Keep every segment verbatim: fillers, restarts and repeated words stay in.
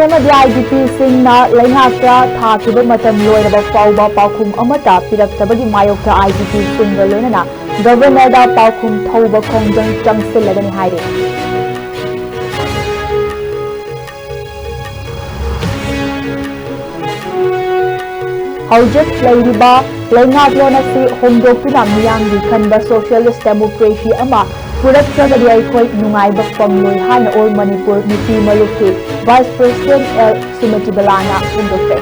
ꯑꯃꯗꯤ IDPꯁꯤꯡꯅ ꯂꯩꯉꯥꯛꯇ ꯊꯥꯈꯤꯕ ꯃꯇꯝ ꯂꯣꯏꯔꯕ ꯐꯥꯎꯕ ꯄꯥꯎꯈꯨꯝ ꯑꯃꯠꯇ ꯄꯤꯔꯛꯇꯕꯒꯤ ꯃꯥꯌꯣꯛꯇ IDPꯁꯤꯡꯒ ꯂꯣꯏꯅꯅ Governorꯗ ꯄꯥꯎꯈꯨꯝ ꯊꯧꯕ ꯈꯣꯡꯖꯪ ꯆꯪꯁꯤꯜꯂꯒꯅꯤ ꯍꯥꯏꯔꯤ꯫ ꯍꯧꯖꯤꯛ ꯂꯩꯔꯤꯕ ꯂꯩꯉꯥꯛꯂꯣꯟ ꯑꯁꯤ ꯍꯣꯡꯗꯣꯛꯇꯨꯅ ꯃꯤꯌꯥꯝꯒꯤ ꯈꯟꯕ socialist democracy ꯑꯃ ꯄꯨꯔꯛꯇ꯭ꯔꯒꯗꯤ ꯑꯩꯈꯣꯏ ꯅꯨꯡꯉꯥꯏꯕ ꯐꯪꯂꯣꯏ ꯍꯥꯏꯅ All Manipur ꯅꯨꯄꯤ ꯃꯂꯨꯞꯀꯤ Vice President ꯑꯦꯜ ꯁꯨꯃꯇꯤꯕꯂꯥꯅ ꯐꯣꯡꯗꯣꯛꯈ꯭ꯔꯦ꯫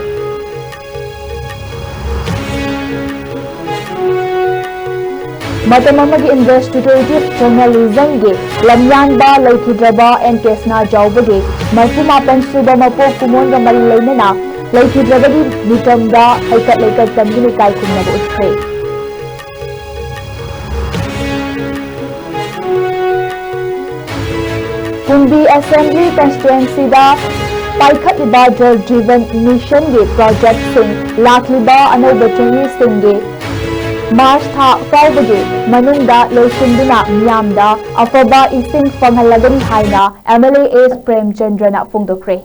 ꯃꯇꯝ ꯑꯃꯒꯤ investigative journalismꯒꯤ ꯂꯝꯌꯥꯟꯕ ꯂꯩꯈꯤꯗ꯭ꯔꯕ ꯑꯦꯟ ꯀ꯭ꯔꯤꯁꯅꯥ ꯖꯥꯎꯕꯒꯤ ꯃꯔꯤꯐꯨ ꯃꯥꯄꯟ ꯁꯨꯕ ꯃꯄꯣꯛ ꯀꯨꯝꯑꯣꯟꯒ ꯃꯔꯤ ꯂꯩꯅꯅ ꯂꯩꯈꯤꯗ꯭ꯔꯕꯒꯤ ꯃꯤꯇꯝꯗ ꯍꯩꯀꯠ ꯂꯩꯀꯠ ꯇꯝꯗꯨꯅ ꯏꯀꯥꯏ ꯈꯨꯝꯅꯕ ꯎꯠꯈ꯭ꯔꯦ꯫ ꯀꯨꯝꯕꯤ Assembly Constituencyꯗ ꯄꯥꯏꯈꯠꯂꯤꯕ Jal Jeevan Missionꯒꯤ projectꯁꯤꯡ ꯂꯥꯛꯂꯤꯕ ꯑꯅꯧꯕ ꯆꯍꯤꯁꯤꯡꯒꯤ March ꯊꯥ ꯐꯥꯎꯕꯒꯤ ꯃꯅꯨꯡꯗ ꯂꯣꯏꯁꯤꯟꯗꯨꯅ ꯃꯤꯌꯥꯝꯗ ꯑꯐꯕ ꯏꯁꯤꯡ ꯐꯪꯍꯜꯂꯒꯅꯤ ꯍꯥꯏꯅ MLA ꯑꯦꯁ ꯄ꯭ꯔꯦꯝꯆꯟꯗ꯭ꯔꯅ ꯐꯣꯡꯗꯣꯛꯈ꯭ꯔꯦ꯫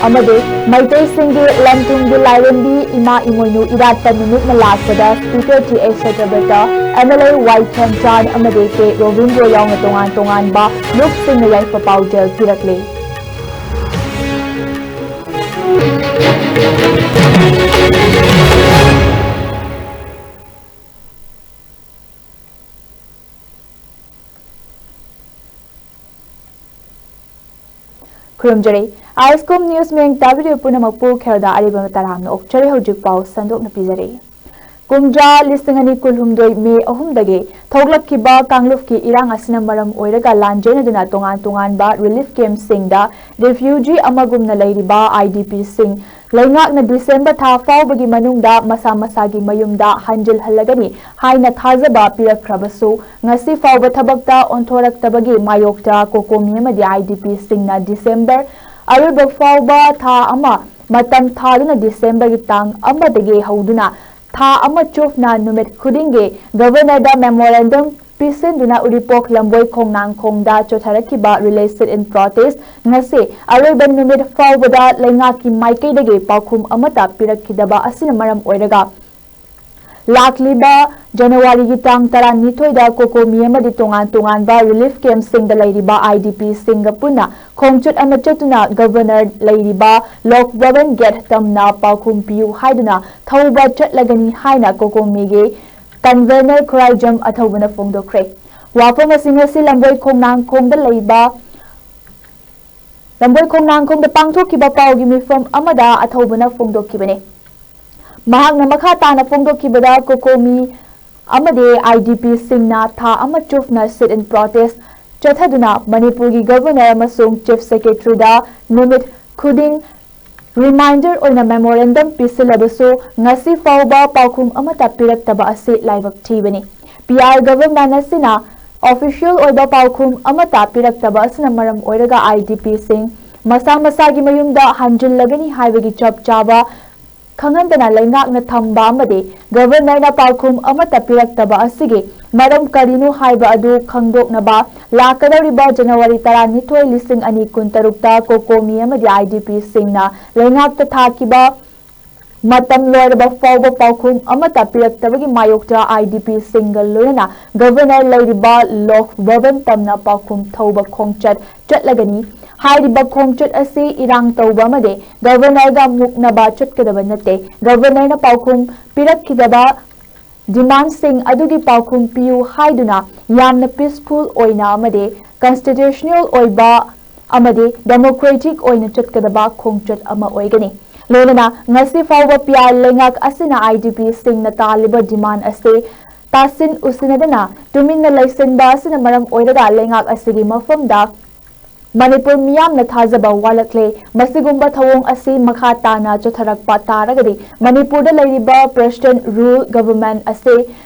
ꯑꯃꯗꯤ ꯃꯩꯇꯩꯁꯤꯡꯒꯤ ꯂꯟ-ꯊꯨꯝꯒꯤ ꯂꯥꯏꯔꯦꯝꯕꯤ ꯏꯃꯥ ꯏꯃꯣꯏꯅꯨ ꯏꯔꯥꯠꯄ ꯅꯨꯃꯤꯠꯅ ꯂꯥꯛꯄꯗ Speaker ꯇꯤ ꯑꯦꯁ ꯁꯇ꯭ꯌꯕ꯭ꯔꯇ, MLA ꯋꯥꯏ ꯈ꯭ꯌꯥꯝꯆꯥꯟ ꯑꯃꯗꯤ ꯀꯦ ꯔꯣꯕꯤꯟꯗ꯭ꯔꯣ ꯌꯥꯎꯅ ꯇꯣꯉꯥꯟ ꯇꯣꯉꯥꯟꯕ ꯂꯨꯞꯁꯤꯡꯅ ꯌꯥꯏꯐ ꯄꯥꯎꯖꯦꯜ ꯄꯤꯔꯛꯂꯤ꯫ ꯈꯨꯔꯨꯝꯖꯔꯤ꯫ ISCOM News ꯃꯤꯌꯦꯡ ꯇꯥꯕꯤꯔꯤꯕ ꯄꯨꯝꯅꯃꯛꯄꯨ ꯈꯦꯜꯗꯥ ꯑꯔꯤꯕ ꯇꯔꯥꯝꯅ ꯑꯣꯛꯆꯔꯤ꯫ ꯍꯧꯖꯤꯛ ꯄꯥꯎ ꯁꯟꯗꯣꯛꯅ ꯄꯤꯖꯔꯤ꯫ ꯀꯨꯝꯖꯥ ꯂꯤꯁꯤꯡ ꯑꯅꯤ ꯀꯨꯟꯍꯨꯝꯗꯣꯏ ꯃꯦ ꯑꯍꯨꯝꯗꯒꯤ ꯊꯣꯛꯂꯛꯈꯤꯕ ꯀꯥꯡꯂꯨꯞꯀꯤ ꯏꯔꯥꯡ ꯑꯁꯤꯅ ꯃꯔꯝ ꯑꯣꯏꯔꯒ ꯂꯥꯟꯖꯦꯟꯅꯗꯨꯅ ꯇꯣꯉꯥꯟ ꯇꯣꯉꯥꯟꯕ relief campꯁꯤꯡꯗ refugee ꯑꯃꯒꯨꯝꯅ ꯂꯩꯔꯤꯕ IDPꯁꯤꯡ ꯂꯩꯉꯥꯛꯅ December ꯊꯥ ꯐꯥꯎꯕꯒꯤ ꯃꯅꯨꯡꯗ ꯃꯁꯥ ꯃꯁꯥꯒꯤ ꯃꯌꯨꯝꯗ ꯍꯟꯖꯤꯜꯍꯜꯂꯒꯅꯤ ꯍꯥꯏꯅ ꯊꯥꯖꯕ ꯄꯤꯔꯛꯈ꯭ꯔꯕꯁꯨ, ꯉꯁꯤ ꯐꯥꯎꯕ ꯊꯕꯛꯇ ꯑꯣꯟꯊꯣꯔꯛꯇꯕꯒꯤ ꯃꯥꯌꯣꯛꯇ COCOMI ꯑꯃꯗꯤ IDPꯁꯤꯡꯅ December ꯑꯔꯣꯏꯕ ꯐꯥꯎꯕ ꯊꯥ ꯑꯃ ꯃꯇꯝ ꯊꯥꯗꯨꯅ Decemberꯒꯤ ꯇꯥꯡ ꯑꯃꯗꯒꯤ ꯍꯧꯗꯨꯅ ꯊꯥ ꯑꯃ ꯆꯨꯞꯅ ꯅꯨꯃꯤꯠ ꯈꯨꯗꯤꯡꯒꯤ Governorꯗ memorandum ꯄꯤꯁꯤꯟꯗꯨꯅ ꯎꯔꯤꯄꯣꯛ ꯂꯝꯕꯣꯏ ꯈꯣꯡꯅꯥꯡꯈꯣꯡꯗ ꯆꯣꯠꯊꯔꯛꯈꯤꯕ relay sit-in protest ꯉꯁꯤ ꯑꯔꯣꯏꯕ ꯅꯨꯃꯤꯠ ꯐꯥꯎꯕꯗ ꯂꯩꯉꯥꯛꯀꯤ ꯃꯥꯏꯀꯩꯗꯒꯤ ꯄꯥꯎꯈꯨꯝ ꯑꯃꯠꯇ ꯄꯤꯔꯛꯈꯤꯗꯕ ꯑꯁꯤꯅ ꯃꯔꯝ ꯑꯣꯏꯔꯒ ꯂꯥꯛꯂꯤꯕ ꯖꯅꯋꯥꯔꯤꯒꯤ ꯇꯥꯡ ꯇꯔꯥꯅꯤꯊꯣꯏꯗ ꯀꯣꯀꯣꯃꯤ ꯑꯃꯗꯤ ꯇꯣꯉꯥꯟ ꯇꯣꯉꯥꯟꯕ relief camp-ꯁꯤꯡꯗ ꯂꯩꯔꯤꯕ I D P-ꯁꯤꯡꯒ ꯄꯨꯟꯅ ꯈꯣꯡꯆꯠ ꯑꯃ ꯆꯠꯇꯨꯅ Governor ꯂꯩꯔꯤꯕ ꯂꯣꯛ ꯚꯕꯟ gate ꯇꯝꯅ ꯄꯥꯎꯈꯨꯝ ꯄꯤꯌꯨ ꯍꯥꯏꯗꯨꯅ ꯊꯧꯕ ꯆꯠꯂꯒꯅꯤ ꯍꯥꯏꯅ ꯀꯣꯀꯣꯃꯤꯒꯤ convener ꯈꯨꯔꯥꯏꯖꯝ ꯑꯊꯧꯕꯅ ꯐꯣꯡꯗꯣꯛꯈ꯭ꯔꯦ꯫ ꯋꯥꯐꯝ ꯑꯁꯤ ꯉꯁꯤ ꯂꯝꯕꯣꯏ ꯈꯣꯡꯅꯥꯡꯈꯣꯡꯗ ꯂꯩꯕ ꯂꯝꯕꯣꯏ ꯈꯣꯡꯅꯥꯡꯈꯣꯡꯗ ꯄꯥꯡꯊꯣꯛꯈꯤꯕ ꯄꯥꯎꯒꯤ ꯃꯤꯐꯝ ꯑꯃꯗ ꯑꯊꯧꯕꯅ ꯐꯣꯡꯗꯣꯛꯈꯤꯕꯅꯤ꯫ ꯃꯍꯥꯛꯅ ꯃꯈꯥ ꯇꯥꯅ ꯐꯣꯡꯗꯣꯛꯈꯤꯕꯗ ꯀꯣꯀꯣꯃꯤ ꯑꯃꯗꯤ I D P-ꯁꯤꯡꯅ ꯊꯥ ꯑꯃ ꯆꯨꯞꯅ sit-in protest ꯆꯠꯊꯗꯨꯅ ꯃꯅꯤꯄꯨꯔꯒꯤ Governor ꯑꯃꯁꯨꯡ Chief Secretary-ꯗ ꯅꯨꯃꯤꯠ ꯈꯨꯗꯤꯡ reminder ꯑꯣꯏꯅ memorandum ꯄꯤꯁꯤꯜꯂꯕꯁꯨ ꯉꯁꯤ ꯐꯥꯎꯕ ꯄꯥꯎꯈꯨꯝ ꯑꯃꯠꯇ ꯄꯤꯔꯛꯇꯕ ꯑꯁꯤ ꯂꯥꯏꯕꯛ ꯊꯤꯕꯅꯤ꯫ P R government ꯑꯁꯤꯅ official ꯑꯣꯏꯕ ꯄꯥꯎꯈꯨꯝ ꯑꯃꯠꯇ ꯄꯤꯔꯛꯇꯕ ꯑꯁꯤꯅ ꯃꯔꯝ ꯑꯣꯏꯔꯒ I D P-ꯁꯤꯡ ꯃꯁꯥ ꯃꯁꯥꯒꯤ ꯃꯌꯨꯝꯗ ꯍꯟꯖꯤꯜꯂꯒꯅꯤ ꯍꯥꯏꯕꯒꯤ ꯆꯞ ꯆꯥꯕ ꯈꯪꯍꯟꯗꯅ ꯂꯩꯉꯥꯛꯅ ꯊꯝꯕ ꯑꯃꯗꯤ Governor-ꯅ ꯄꯥꯎꯈꯨꯝ ꯑꯃꯠꯇ ꯄꯤꯔꯛꯇꯕ ꯑꯁꯤꯒꯤ ꯃꯔꯝ ꯀꯔꯤꯅꯣ ꯍꯥꯏꯕ ꯑꯗꯨ ꯈꯪꯗꯣꯛꯅꯕ ꯂꯥꯛꯀꯗꯧꯔꯤꯕ ꯖꯅꯋꯥꯔꯤ ꯇꯔꯥꯅꯤꯊꯣꯏ, ꯂꯤꯁꯤꯡ ꯑꯅꯤ ꯀꯨꯟꯇꯔꯨꯛꯇ ꯀꯣꯀꯣꯃꯤ ꯑꯃꯗꯤ I D P-ꯁꯤꯡꯅ ꯂꯩꯉꯥꯛꯇ ꯊꯥꯈꯤꯕ ꯃꯇꯝ ꯂꯣꯏꯔꯕ ꯐꯥꯎꯕ ꯄꯥꯎꯈꯨꯝ ꯑꯃꯠꯇ ꯄꯤꯔꯛꯇꯕꯒꯤ ꯃꯥꯌꯣꯛꯇ I D P-ꯁꯤꯡꯒ ꯂꯣꯏꯅꯅ Governor ꯂꯩꯔꯤꯕ ꯂꯣꯛ ꯚꯕꯟ ꯇꯝꯅ ꯄꯥꯎꯈꯨꯝ ꯊꯧꯕ ꯈꯣꯡꯆꯠ ꯆꯠꯂꯒꯅꯤ꯫ ꯍꯥꯏꯔꯤꯕ ꯈꯣꯡꯆꯠ ꯑꯁꯤ ꯏꯔꯥꯡ ꯇꯧꯕ ꯑꯃꯗꯤ Governor-ꯒ ꯃꯨꯛꯅꯕ ꯆꯠꯀꯗꯕ ꯅꯠꯇꯦ꯫ Governor-ꯅ ꯄꯥꯎꯈꯨꯝ ꯄꯤꯔꯛꯈꯤꯗꯕ demand-ꯁꯤꯡ ꯑꯗꯨꯒꯤ ꯄꯥꯎꯈꯨꯝ ꯄꯤꯌꯨ ꯍꯥꯏꯗꯨꯅ ꯌꯥꯝꯅ peaceful ꯑꯣꯏꯅ ꯑꯃꯗꯤ constitutional ꯑꯣꯏꯕ ꯑꯃꯗꯤ democratic ꯑꯣꯏꯅ ꯆꯠꯀꯗꯕ ꯈꯣꯡꯆꯠ ꯑꯃ ꯑꯣꯏꯒꯅꯤ꯫ ꯂꯣꯏꯅꯅ ꯉꯁꯤ ꯐꯥꯎꯕ P R ꯂꯩꯉꯥꯛ ꯑꯁꯤꯅ I D P-ꯁꯤꯡꯅ ꯇꯥꯜꯂꯤꯕ demand ꯑꯁꯤ ꯇꯥꯁꯤꯟ ꯎꯁꯤꯟꯅꯗꯅ ꯇꯨꯃꯤꯟꯅ ꯂꯩꯁꯤꯟꯕ ꯑꯁꯤꯅ ꯃꯔꯝ ꯑꯣꯏꯔꯒ ꯂꯩꯉꯥꯛ ꯑꯁꯤꯒꯤ ꯃꯐꯝꯗ ꯃꯅꯤꯄꯨꯔ ꯃꯤꯌꯥꯝꯅ ꯊꯥꯖꯕ ꯋꯥꯠꯂꯛꯂꯦ꯫ ꯃꯁꯤꯒꯨꯝꯕ ꯊꯧꯑꯣꯡ ꯑꯁꯤ ꯃꯈꯥ ꯇꯥꯅ ꯆꯠꯊꯔꯛꯄ ꯇꯥꯔꯒꯗꯤ ꯃꯅꯤꯄꯨꯔꯗ ꯂꯩꯔꯤꯕ President rule government ꯑꯁꯤ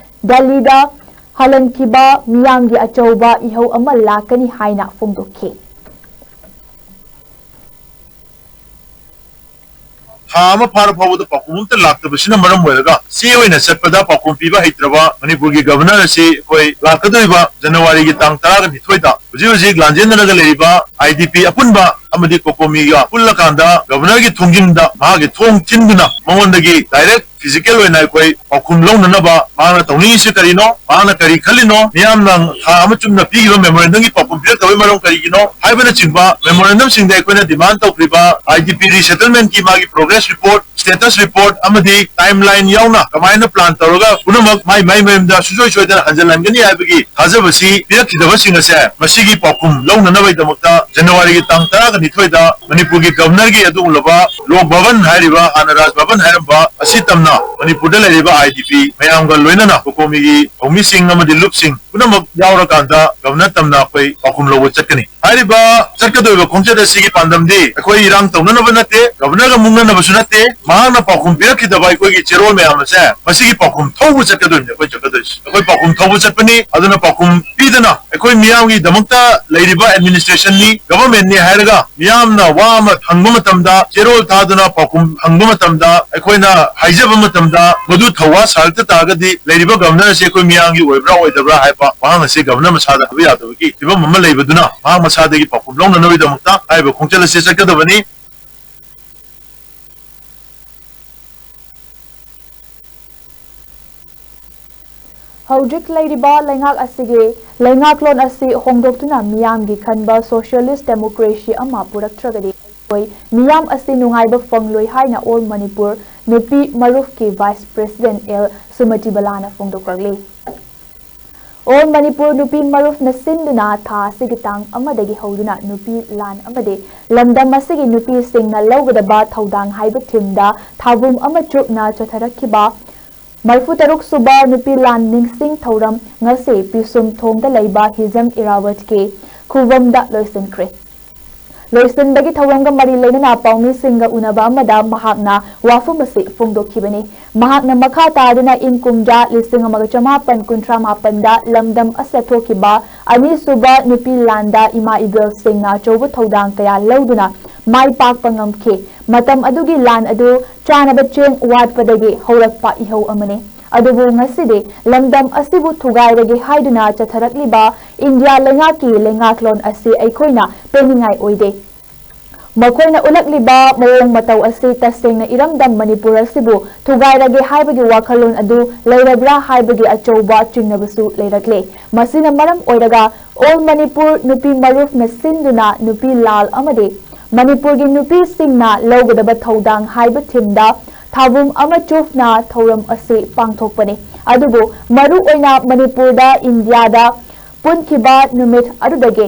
ꯗꯦꯜꯂꯤꯗ ꯍꯜꯍꯟꯈꯤꯕ ꯃꯤꯌꯥꯝꯒꯤ ꯑꯆꯧꯕ ꯏꯍꯧ ꯑꯃ ꯂꯥꯛꯀꯅꯤ ꯍꯥꯏꯅ ꯐꯣꯡꯗꯣꯛꯈꯤ꯫ ꯊꯥ ꯑꯃ ꯐꯥꯔ ꯐꯥꯎꯕꯗ ꯄꯥꯎꯈꯨꯝ ꯑꯝꯇ ꯂꯥꯛꯇꯕꯁꯤꯅ ꯃꯔꯝ ꯑꯣꯏꯔꯒ ꯆꯦ ꯑꯣꯏꯅ ꯆꯠꯄꯗ ꯄꯥꯎꯈꯨꯝ ꯄꯤꯕ ꯍꯩꯇ꯭ꯔꯕ ꯃꯅꯤꯄꯨꯔꯒꯤ ꯒꯕꯔꯅꯔ ꯑꯁꯤ ꯑꯩꯈꯣꯏ ꯂꯥꯛꯀꯗꯧꯔꯤꯕ ꯖꯅꯋꯥꯔꯤꯒꯤ ꯇꯥꯡ ꯇꯔꯥꯒ ꯅꯤꯊꯣꯏꯗ ꯍꯧꯖꯤꯛ ꯍꯧꯖꯤꯛ ꯂꯥꯟꯖꯦꯟꯅꯔꯒ ꯂꯩꯔꯤꯕ ꯑꯥꯏ ꯗꯤ ꯄꯤ ꯑꯄꯨꯟꯕ ꯑꯃꯗꯤ ꯀꯣꯀꯣꯃꯤꯒ ꯄꯨꯜꯂꯀꯥꯟꯗ ꯒꯕꯔꯅꯔꯒꯤ ꯊꯣꯡꯖꯤꯟꯗ ꯃꯍꯥꯛꯀꯤ ꯊꯣꯡ ꯊꯤꯟꯗꯨꯅ ꯃꯉꯣꯟꯗꯒꯤ ꯗꯥꯏꯔꯦꯛ ꯐꯤꯖꯤꯀꯦꯜ ꯑꯣꯏꯅ ꯑꯩꯈꯣꯏ ꯄꯥꯎꯈꯨꯝ ꯂꯧꯅꯅꯕ ꯃꯍꯥꯛꯅ ꯇꯧꯅꯤꯡꯉꯤꯁꯤ ꯀꯔꯤꯅꯣ, ꯃꯍꯥꯛꯅ ꯀꯔꯤ ꯈꯜꯂꯤꯅꯣ, ꯃꯤꯌꯥꯝꯅ ꯊꯥ ꯑꯃ ꯆꯨꯞꯅ ꯄꯤꯈꯤꯕ ꯃꯦꯃꯣꯔꯦꯟꯗꯝꯒꯤ ꯄꯥꯎꯈꯨꯝ ꯄꯤꯔꯛꯇꯕꯒꯤ ꯃꯔꯝ ꯀꯔꯤꯒꯤꯅꯣ ꯍꯥꯏꯕꯅꯆꯤꯡꯕ ꯃꯦꯃꯣꯔꯦꯟꯗꯝꯁꯤꯡꯗ ꯑꯩꯈꯣꯏꯅ ꯗꯤꯃꯥꯟ ꯇꯧꯈ꯭ꯔꯤꯕ ꯑꯥꯏ ꯗꯤ ꯄꯤ ꯔꯤꯁꯦꯇꯜꯃꯦꯟꯠꯀꯤ ꯃꯥꯒꯤ ꯄ꯭ꯔꯣꯒ꯭ꯔꯦꯁ ꯔꯤꯄꯣꯔꯠ, ꯁ꯭ꯇꯦꯇꯁ ꯔꯤꯄꯣꯔꯠ ꯑꯃꯗꯤ ꯇꯥꯏꯝꯂꯥꯏꯟ ꯌꯥꯎꯅ ꯀꯃꯥꯏꯅ ꯄ꯭ꯂꯥꯟ ꯇꯧꯔꯒ ꯄꯨꯝꯅꯃꯛ ꯃꯥꯏ ꯃꯥꯏ ꯃꯌꯨꯝꯗ ꯁꯨꯡꯁꯣꯏ ꯁꯣꯏꯗꯅ ꯍꯟꯖꯤꯜꯍꯟꯒꯅꯤ ꯍꯥꯏꯕꯒꯤ ꯊꯥꯖꯕꯁꯤ ꯄꯤꯔꯛꯈꯤꯗꯕꯁꯤꯡ ꯑꯁꯦ ꯃꯁꯤꯒꯤ ꯄꯥꯎꯈꯨꯝ ꯂꯧꯅꯅꯕꯒꯤꯗꯃꯛꯇ ꯖꯅꯋꯥꯔꯤꯒꯤ ꯇꯥꯡ ꯇꯔꯥꯒ ꯅꯤꯊꯣꯏꯗ ꯃꯅꯤꯄꯨꯔꯒꯤ ꯒꯕꯔꯅꯔꯒꯤ ꯑꯗꯨꯒꯨꯝꯂꯕ ꯂꯣꯛ ꯚꯕꯟ ꯍꯥꯏꯔꯤꯕ, ꯍꯥꯟꯅ ꯔꯥꯖ ꯚꯕꯟ ꯍꯥꯏꯔꯝꯕ ꯑꯁꯤ ꯇꯝꯅ ꯃꯅꯤꯄꯨꯔꯗ ꯂꯩꯔꯤꯕ ꯑꯥꯏ ꯗꯤ ꯄꯤ ꯃꯌꯥꯝꯒ ꯂꯣꯏꯅꯅ ꯀꯣꯀꯣꯃꯤꯒꯤ ꯊꯧꯃꯤꯁꯤꯡ ꯑꯃꯗꯤ ꯂꯨꯞꯁꯤꯡ ꯄꯨꯝꯅꯃꯛ ꯌꯥꯎꯔꯀꯥꯟꯗ ꯒꯕꯔꯅꯔ ꯇꯝꯅ ꯑꯩꯈꯣꯏ ꯄꯥꯎꯈꯨꯝ ꯂꯧꯕ ꯆꯠꯀꯅꯤ꯫ ꯍꯥꯏꯔꯤꯕ ꯆꯠꯀꯗꯧꯔꯤꯕ ꯈꯣꯡꯆꯠ ꯑꯁꯤꯒꯤ ꯄꯥꯟꯗꯝꯗꯤ ꯑꯩꯈꯣꯏ ꯏꯔꯥꯡ ꯇꯧꯅꯅꯕ ꯅꯠꯇꯦ, ꯒꯕꯔꯅꯔꯒ ꯃꯨꯛꯅꯅꯕꯁꯨ ꯅꯠꯇꯦ꯫ ꯃꯍꯥꯛꯅ ꯄꯥꯎꯈꯨꯝ ꯄꯤꯔꯛꯈꯤꯗꯕ ꯑꯩꯈꯣꯏꯒꯤ ꯆꯦꯔꯣꯜ ꯃꯌꯥꯝ ꯑꯁꯦ ꯃꯁꯤꯒꯤ ꯄꯥꯎꯈꯨꯝ ꯊꯧꯕ ꯆꯠꯀꯗꯣꯏꯅꯤ꯫ ꯑꯩꯈꯣꯏ ꯆꯠꯀꯗꯣꯏꯁꯤ, ꯑꯩꯈꯣꯏ ꯄꯥꯎꯈꯨꯝ ꯊꯧꯕ ꯆꯠꯄꯅꯤ꯫ ꯑꯗꯨꯅ ꯄꯥꯎꯈꯨꯝ ꯄꯤꯗꯅ ꯑꯩꯈꯣꯏ ꯃꯤꯌꯥꯝꯒꯤꯗꯃꯛꯇ ꯂꯩꯔꯤꯕ ꯑꯦꯗꯃꯤꯅꯤꯁꯇ꯭ꯔꯦꯁꯟꯅꯤ, ꯒꯚꯔꯟꯃꯦꯟꯠꯅꯤ ꯍꯥꯏꯔꯒ ꯃꯤꯌꯥꯝꯅ ꯋꯥ ꯑꯃ ꯍꯪꯕ ꯃꯇꯝꯗ, ꯆꯦꯔꯣꯜ ꯊꯥꯗꯨꯅ ꯄꯥꯎꯈꯨꯝ ꯍꯪꯕ ꯃꯇꯝꯗ, ꯑꯩꯈꯣꯏꯅ ꯍꯥꯏꯖꯕ ꯃꯇꯝꯗ ꯃꯗꯨ ꯊꯧꯋꯥ ꯁꯥꯔꯛꯇ ꯇꯥꯔꯒꯗꯤ ꯂꯩꯔꯤꯕ ꯒꯚꯔꯅꯔ ꯑꯁꯤ ꯑꯩꯈꯣꯏ ꯃꯤꯌꯥꯝꯒꯤ ꯑꯣꯏꯕ꯭ꯔꯥ ꯑꯣꯏꯗꯕ꯭ꯔꯥ ꯍꯥꯏꯕ ꯋꯥꯍꯪ ꯑꯁꯤ ꯒꯚꯔꯅꯔ ꯃꯁꯥꯗ ꯍꯪꯕ ꯌꯥꯗꯕꯒꯤ ꯐꯤꯕꯝ ꯑꯃ ꯂꯩꯕꯗꯨꯅ ꯃꯍꯥꯛ ꯃꯁꯥꯗꯒꯤ ꯄꯥꯎꯈꯨꯝ ꯂꯧꯅꯅꯕꯒꯤꯗꯃꯛꯇ ꯍꯥꯏꯔꯤꯕ ꯈꯣꯡꯆꯠ ꯑꯁꯤ ꯆꯠꯀꯗꯕꯅꯤ꯫ ꯍꯧꯖꯤꯛ ꯂꯩꯔꯤꯕ ꯂꯩꯉꯥꯛ ꯑꯁꯤꯒꯤ ꯂꯩꯉꯥꯛꯂꯣꯟ ꯑꯁꯤ ꯍꯣꯡꯗꯣꯛꯇꯨꯅ ꯃꯤꯌꯥꯝꯒꯤ ꯈꯟꯕ ꯁꯣꯁꯤꯌꯦꯂꯤꯁ ꯗꯦꯃꯣꯀ꯭ꯔꯦꯁꯤ ꯑꯃ ꯄꯨꯔꯛꯇ꯭ꯔꯒꯗꯤ ꯑꯩꯈꯣꯏ ꯃꯤꯌꯥꯝ ꯑꯁꯤ ꯅꯨꯡꯉꯥꯏꯕ ꯐꯪꯂꯣꯏ ꯍꯥꯏꯅ ꯑꯣꯜ ꯃꯅꯤꯄꯨꯔ ꯅꯨꯄꯤ ꯃꯔꯨꯞꯀꯤ ꯚꯥꯏꯁ ꯄ꯭ꯔꯦꯁꯤꯗꯦꯟꯠ ꯑꯦꯜ ꯁꯨꯃꯇꯤꯕꯂꯥꯅ ꯐꯣꯡꯗꯣꯛꯂꯤ꯫ ꯑꯣꯜ ꯃꯅꯤꯄꯨꯔ ꯅꯨꯄꯤ ꯃꯔꯨꯞꯅ ꯁꯤꯟꯗꯨꯅ ꯊꯥ ꯑꯁꯤꯒꯤ ꯇꯥꯡ ꯑꯃꯗꯒꯤ ꯍꯧꯗꯨꯅ ꯅꯨꯄꯤ ꯂꯥꯟ ꯑꯃꯗꯤ ꯂꯝꯗꯝ ꯑꯁꯤꯒꯤ ꯅꯨꯄꯤꯁꯤꯡꯅ ꯂꯧꯒꯗꯕ ꯊꯧꯗꯥꯡ ꯍꯥꯏꯕ ꯊꯤꯝꯗ ꯊꯥꯕꯨꯝ ꯑꯃ ꯆꯨꯞꯅ ꯆꯠꯊꯔꯛꯈꯤꯕ ꯃꯔꯤꯐꯨ ꯇꯔꯨꯛ ꯁꯨꯕ ꯅꯨꯄꯤ ꯂꯥꯟ ꯅꯤꯡꯁꯤꯡ ꯊꯧꯔꯝ ꯉꯁꯤ ꯄꯤꯁꯨꯝ ꯊꯣꯡꯗ ꯂꯩꯕ ꯍꯤꯖꯝ ꯏꯔꯥꯋꯠꯀꯤ ꯈꯨꯕꯝꯗ ꯂꯣꯏꯁꯤꯟꯈ꯭ꯔꯦ꯫ ꯂꯣꯏꯁꯤꯟꯕꯒꯤ ꯊꯧꯔꯝꯒ ꯃꯔꯤ ꯂꯩꯅꯅ ꯄꯥꯎꯃꯤꯁꯤꯡꯒ ꯎꯅꯕ ꯑꯃꯗ ꯃꯍꯥꯛꯅ ꯋꯥꯐꯝ ꯑꯁꯤ ꯐꯣꯡꯗꯣꯛꯈꯤꯕꯅꯤ꯫ ꯃꯍꯥꯛꯅ ꯃꯈꯥ ꯇꯥꯗꯨꯅ ꯏꯪ ꯀꯨꯝꯖꯥ ꯂꯤꯁꯤꯡ ꯑꯃꯒ ꯆꯃꯥꯄꯟ ꯀꯨꯟꯊ꯭ꯔꯥ ꯃꯥꯄꯟꯗ ꯂꯝꯗꯝ ꯑꯁꯤꯗ ꯊꯣꯛꯈꯤꯕ ꯑꯅꯤꯁꯨꯕ ꯅꯨꯄꯤ ꯂꯥꯟꯗ ꯏꯃꯥ ꯏꯕꯦꯜꯁꯤꯡꯅ ꯑꯆꯧꯕ ꯊꯧꯗꯥꯡ ꯀꯌꯥ ꯂꯧꯗꯨꯅ ꯃꯥꯏ ꯄꯥꯛꯄ ꯉꯝꯈꯤ꯫ ꯃꯇꯝ ꯑꯗꯨꯒꯤ ꯂꯥꯟ ꯑꯗꯨ ꯆꯥꯅꯕ ꯆꯦꯡ ꯋꯥꯠꯄꯗꯒꯤ ꯍꯧꯔꯛꯄ ꯏꯍꯧ ꯑꯃꯅꯤ꯫ ꯑꯗꯨꯕꯨ ꯉꯁꯤꯗꯤ ꯂꯝꯗꯝ ꯑꯁꯤꯕꯨ ꯊꯨꯒꯥꯏꯔꯒꯦ ꯍꯥꯏꯗꯨꯅ ꯆꯠꯊꯔꯛꯂꯤꯕ ꯏꯟꯗꯤꯌꯥ ꯂꯩꯉꯥꯛꯀꯤ ꯂꯩꯉꯥꯛꯂꯣꯟ ꯑꯁꯤ ꯑꯩꯈꯣꯏꯅ ꯄꯦꯟꯅꯤꯡꯉꯥꯏ ꯑꯣꯏꯗꯦ꯫ ꯃꯈꯣꯏꯅ ꯎꯠꯂꯛꯂꯤꯕ ꯃꯑꯣꯡ ꯃꯇꯧ ꯑꯁꯤ ꯇꯁꯦꯡꯅ ꯏꯔꯝꯗꯝ ꯃꯅꯤꯄꯨꯔ ꯑꯁꯤꯕꯨ ꯊꯨꯒꯥꯏꯔꯒꯦ ꯍꯥꯏꯕꯒꯤ ꯋꯥꯈꯜꯂꯣꯟ ꯑꯗꯨ ꯂꯩꯔꯕ꯭ꯔꯥ ꯍꯥꯏꯕꯒꯤ ꯑꯆꯧꯕ ꯆꯤꯡꯅꯕꯁꯨ ꯂꯩꯔꯛꯂꯦ꯫ ꯃꯁꯤꯅ ꯃꯔꯝ ꯑꯣꯏꯔꯒ All Manipur Nupi Maruf ꯅ ꯁꯤꯟꯗꯨꯅ ꯅꯨꯄꯤ ꯂꯥꯜ ꯑꯃꯗꯤ ꯃꯅꯤꯄꯨꯔꯒꯤ ꯅꯨꯄꯤꯁꯤꯡꯅ ꯂꯧꯒꯗꯕ ꯊꯧꯗꯥꯡ ꯍꯥꯏꯕ theme ꯗ ꯊꯥꯕꯨꯝ ꯑꯃ ꯆꯨꯞꯅ ꯊꯧꯔꯝ ꯑꯁꯤ ꯄꯥꯡꯊꯣꯛꯄꯅꯤ꯫ ꯑꯗꯨꯕꯨ ꯃꯔꯨ ꯑꯣꯏꯅ ꯃꯅꯤꯄꯨꯔꯗ ꯏꯟꯗꯤꯌꯥꯗ ꯄꯨꯟꯈꯤꯕ ꯅꯨꯃꯤꯠ ꯑꯗꯨꯗꯒꯤ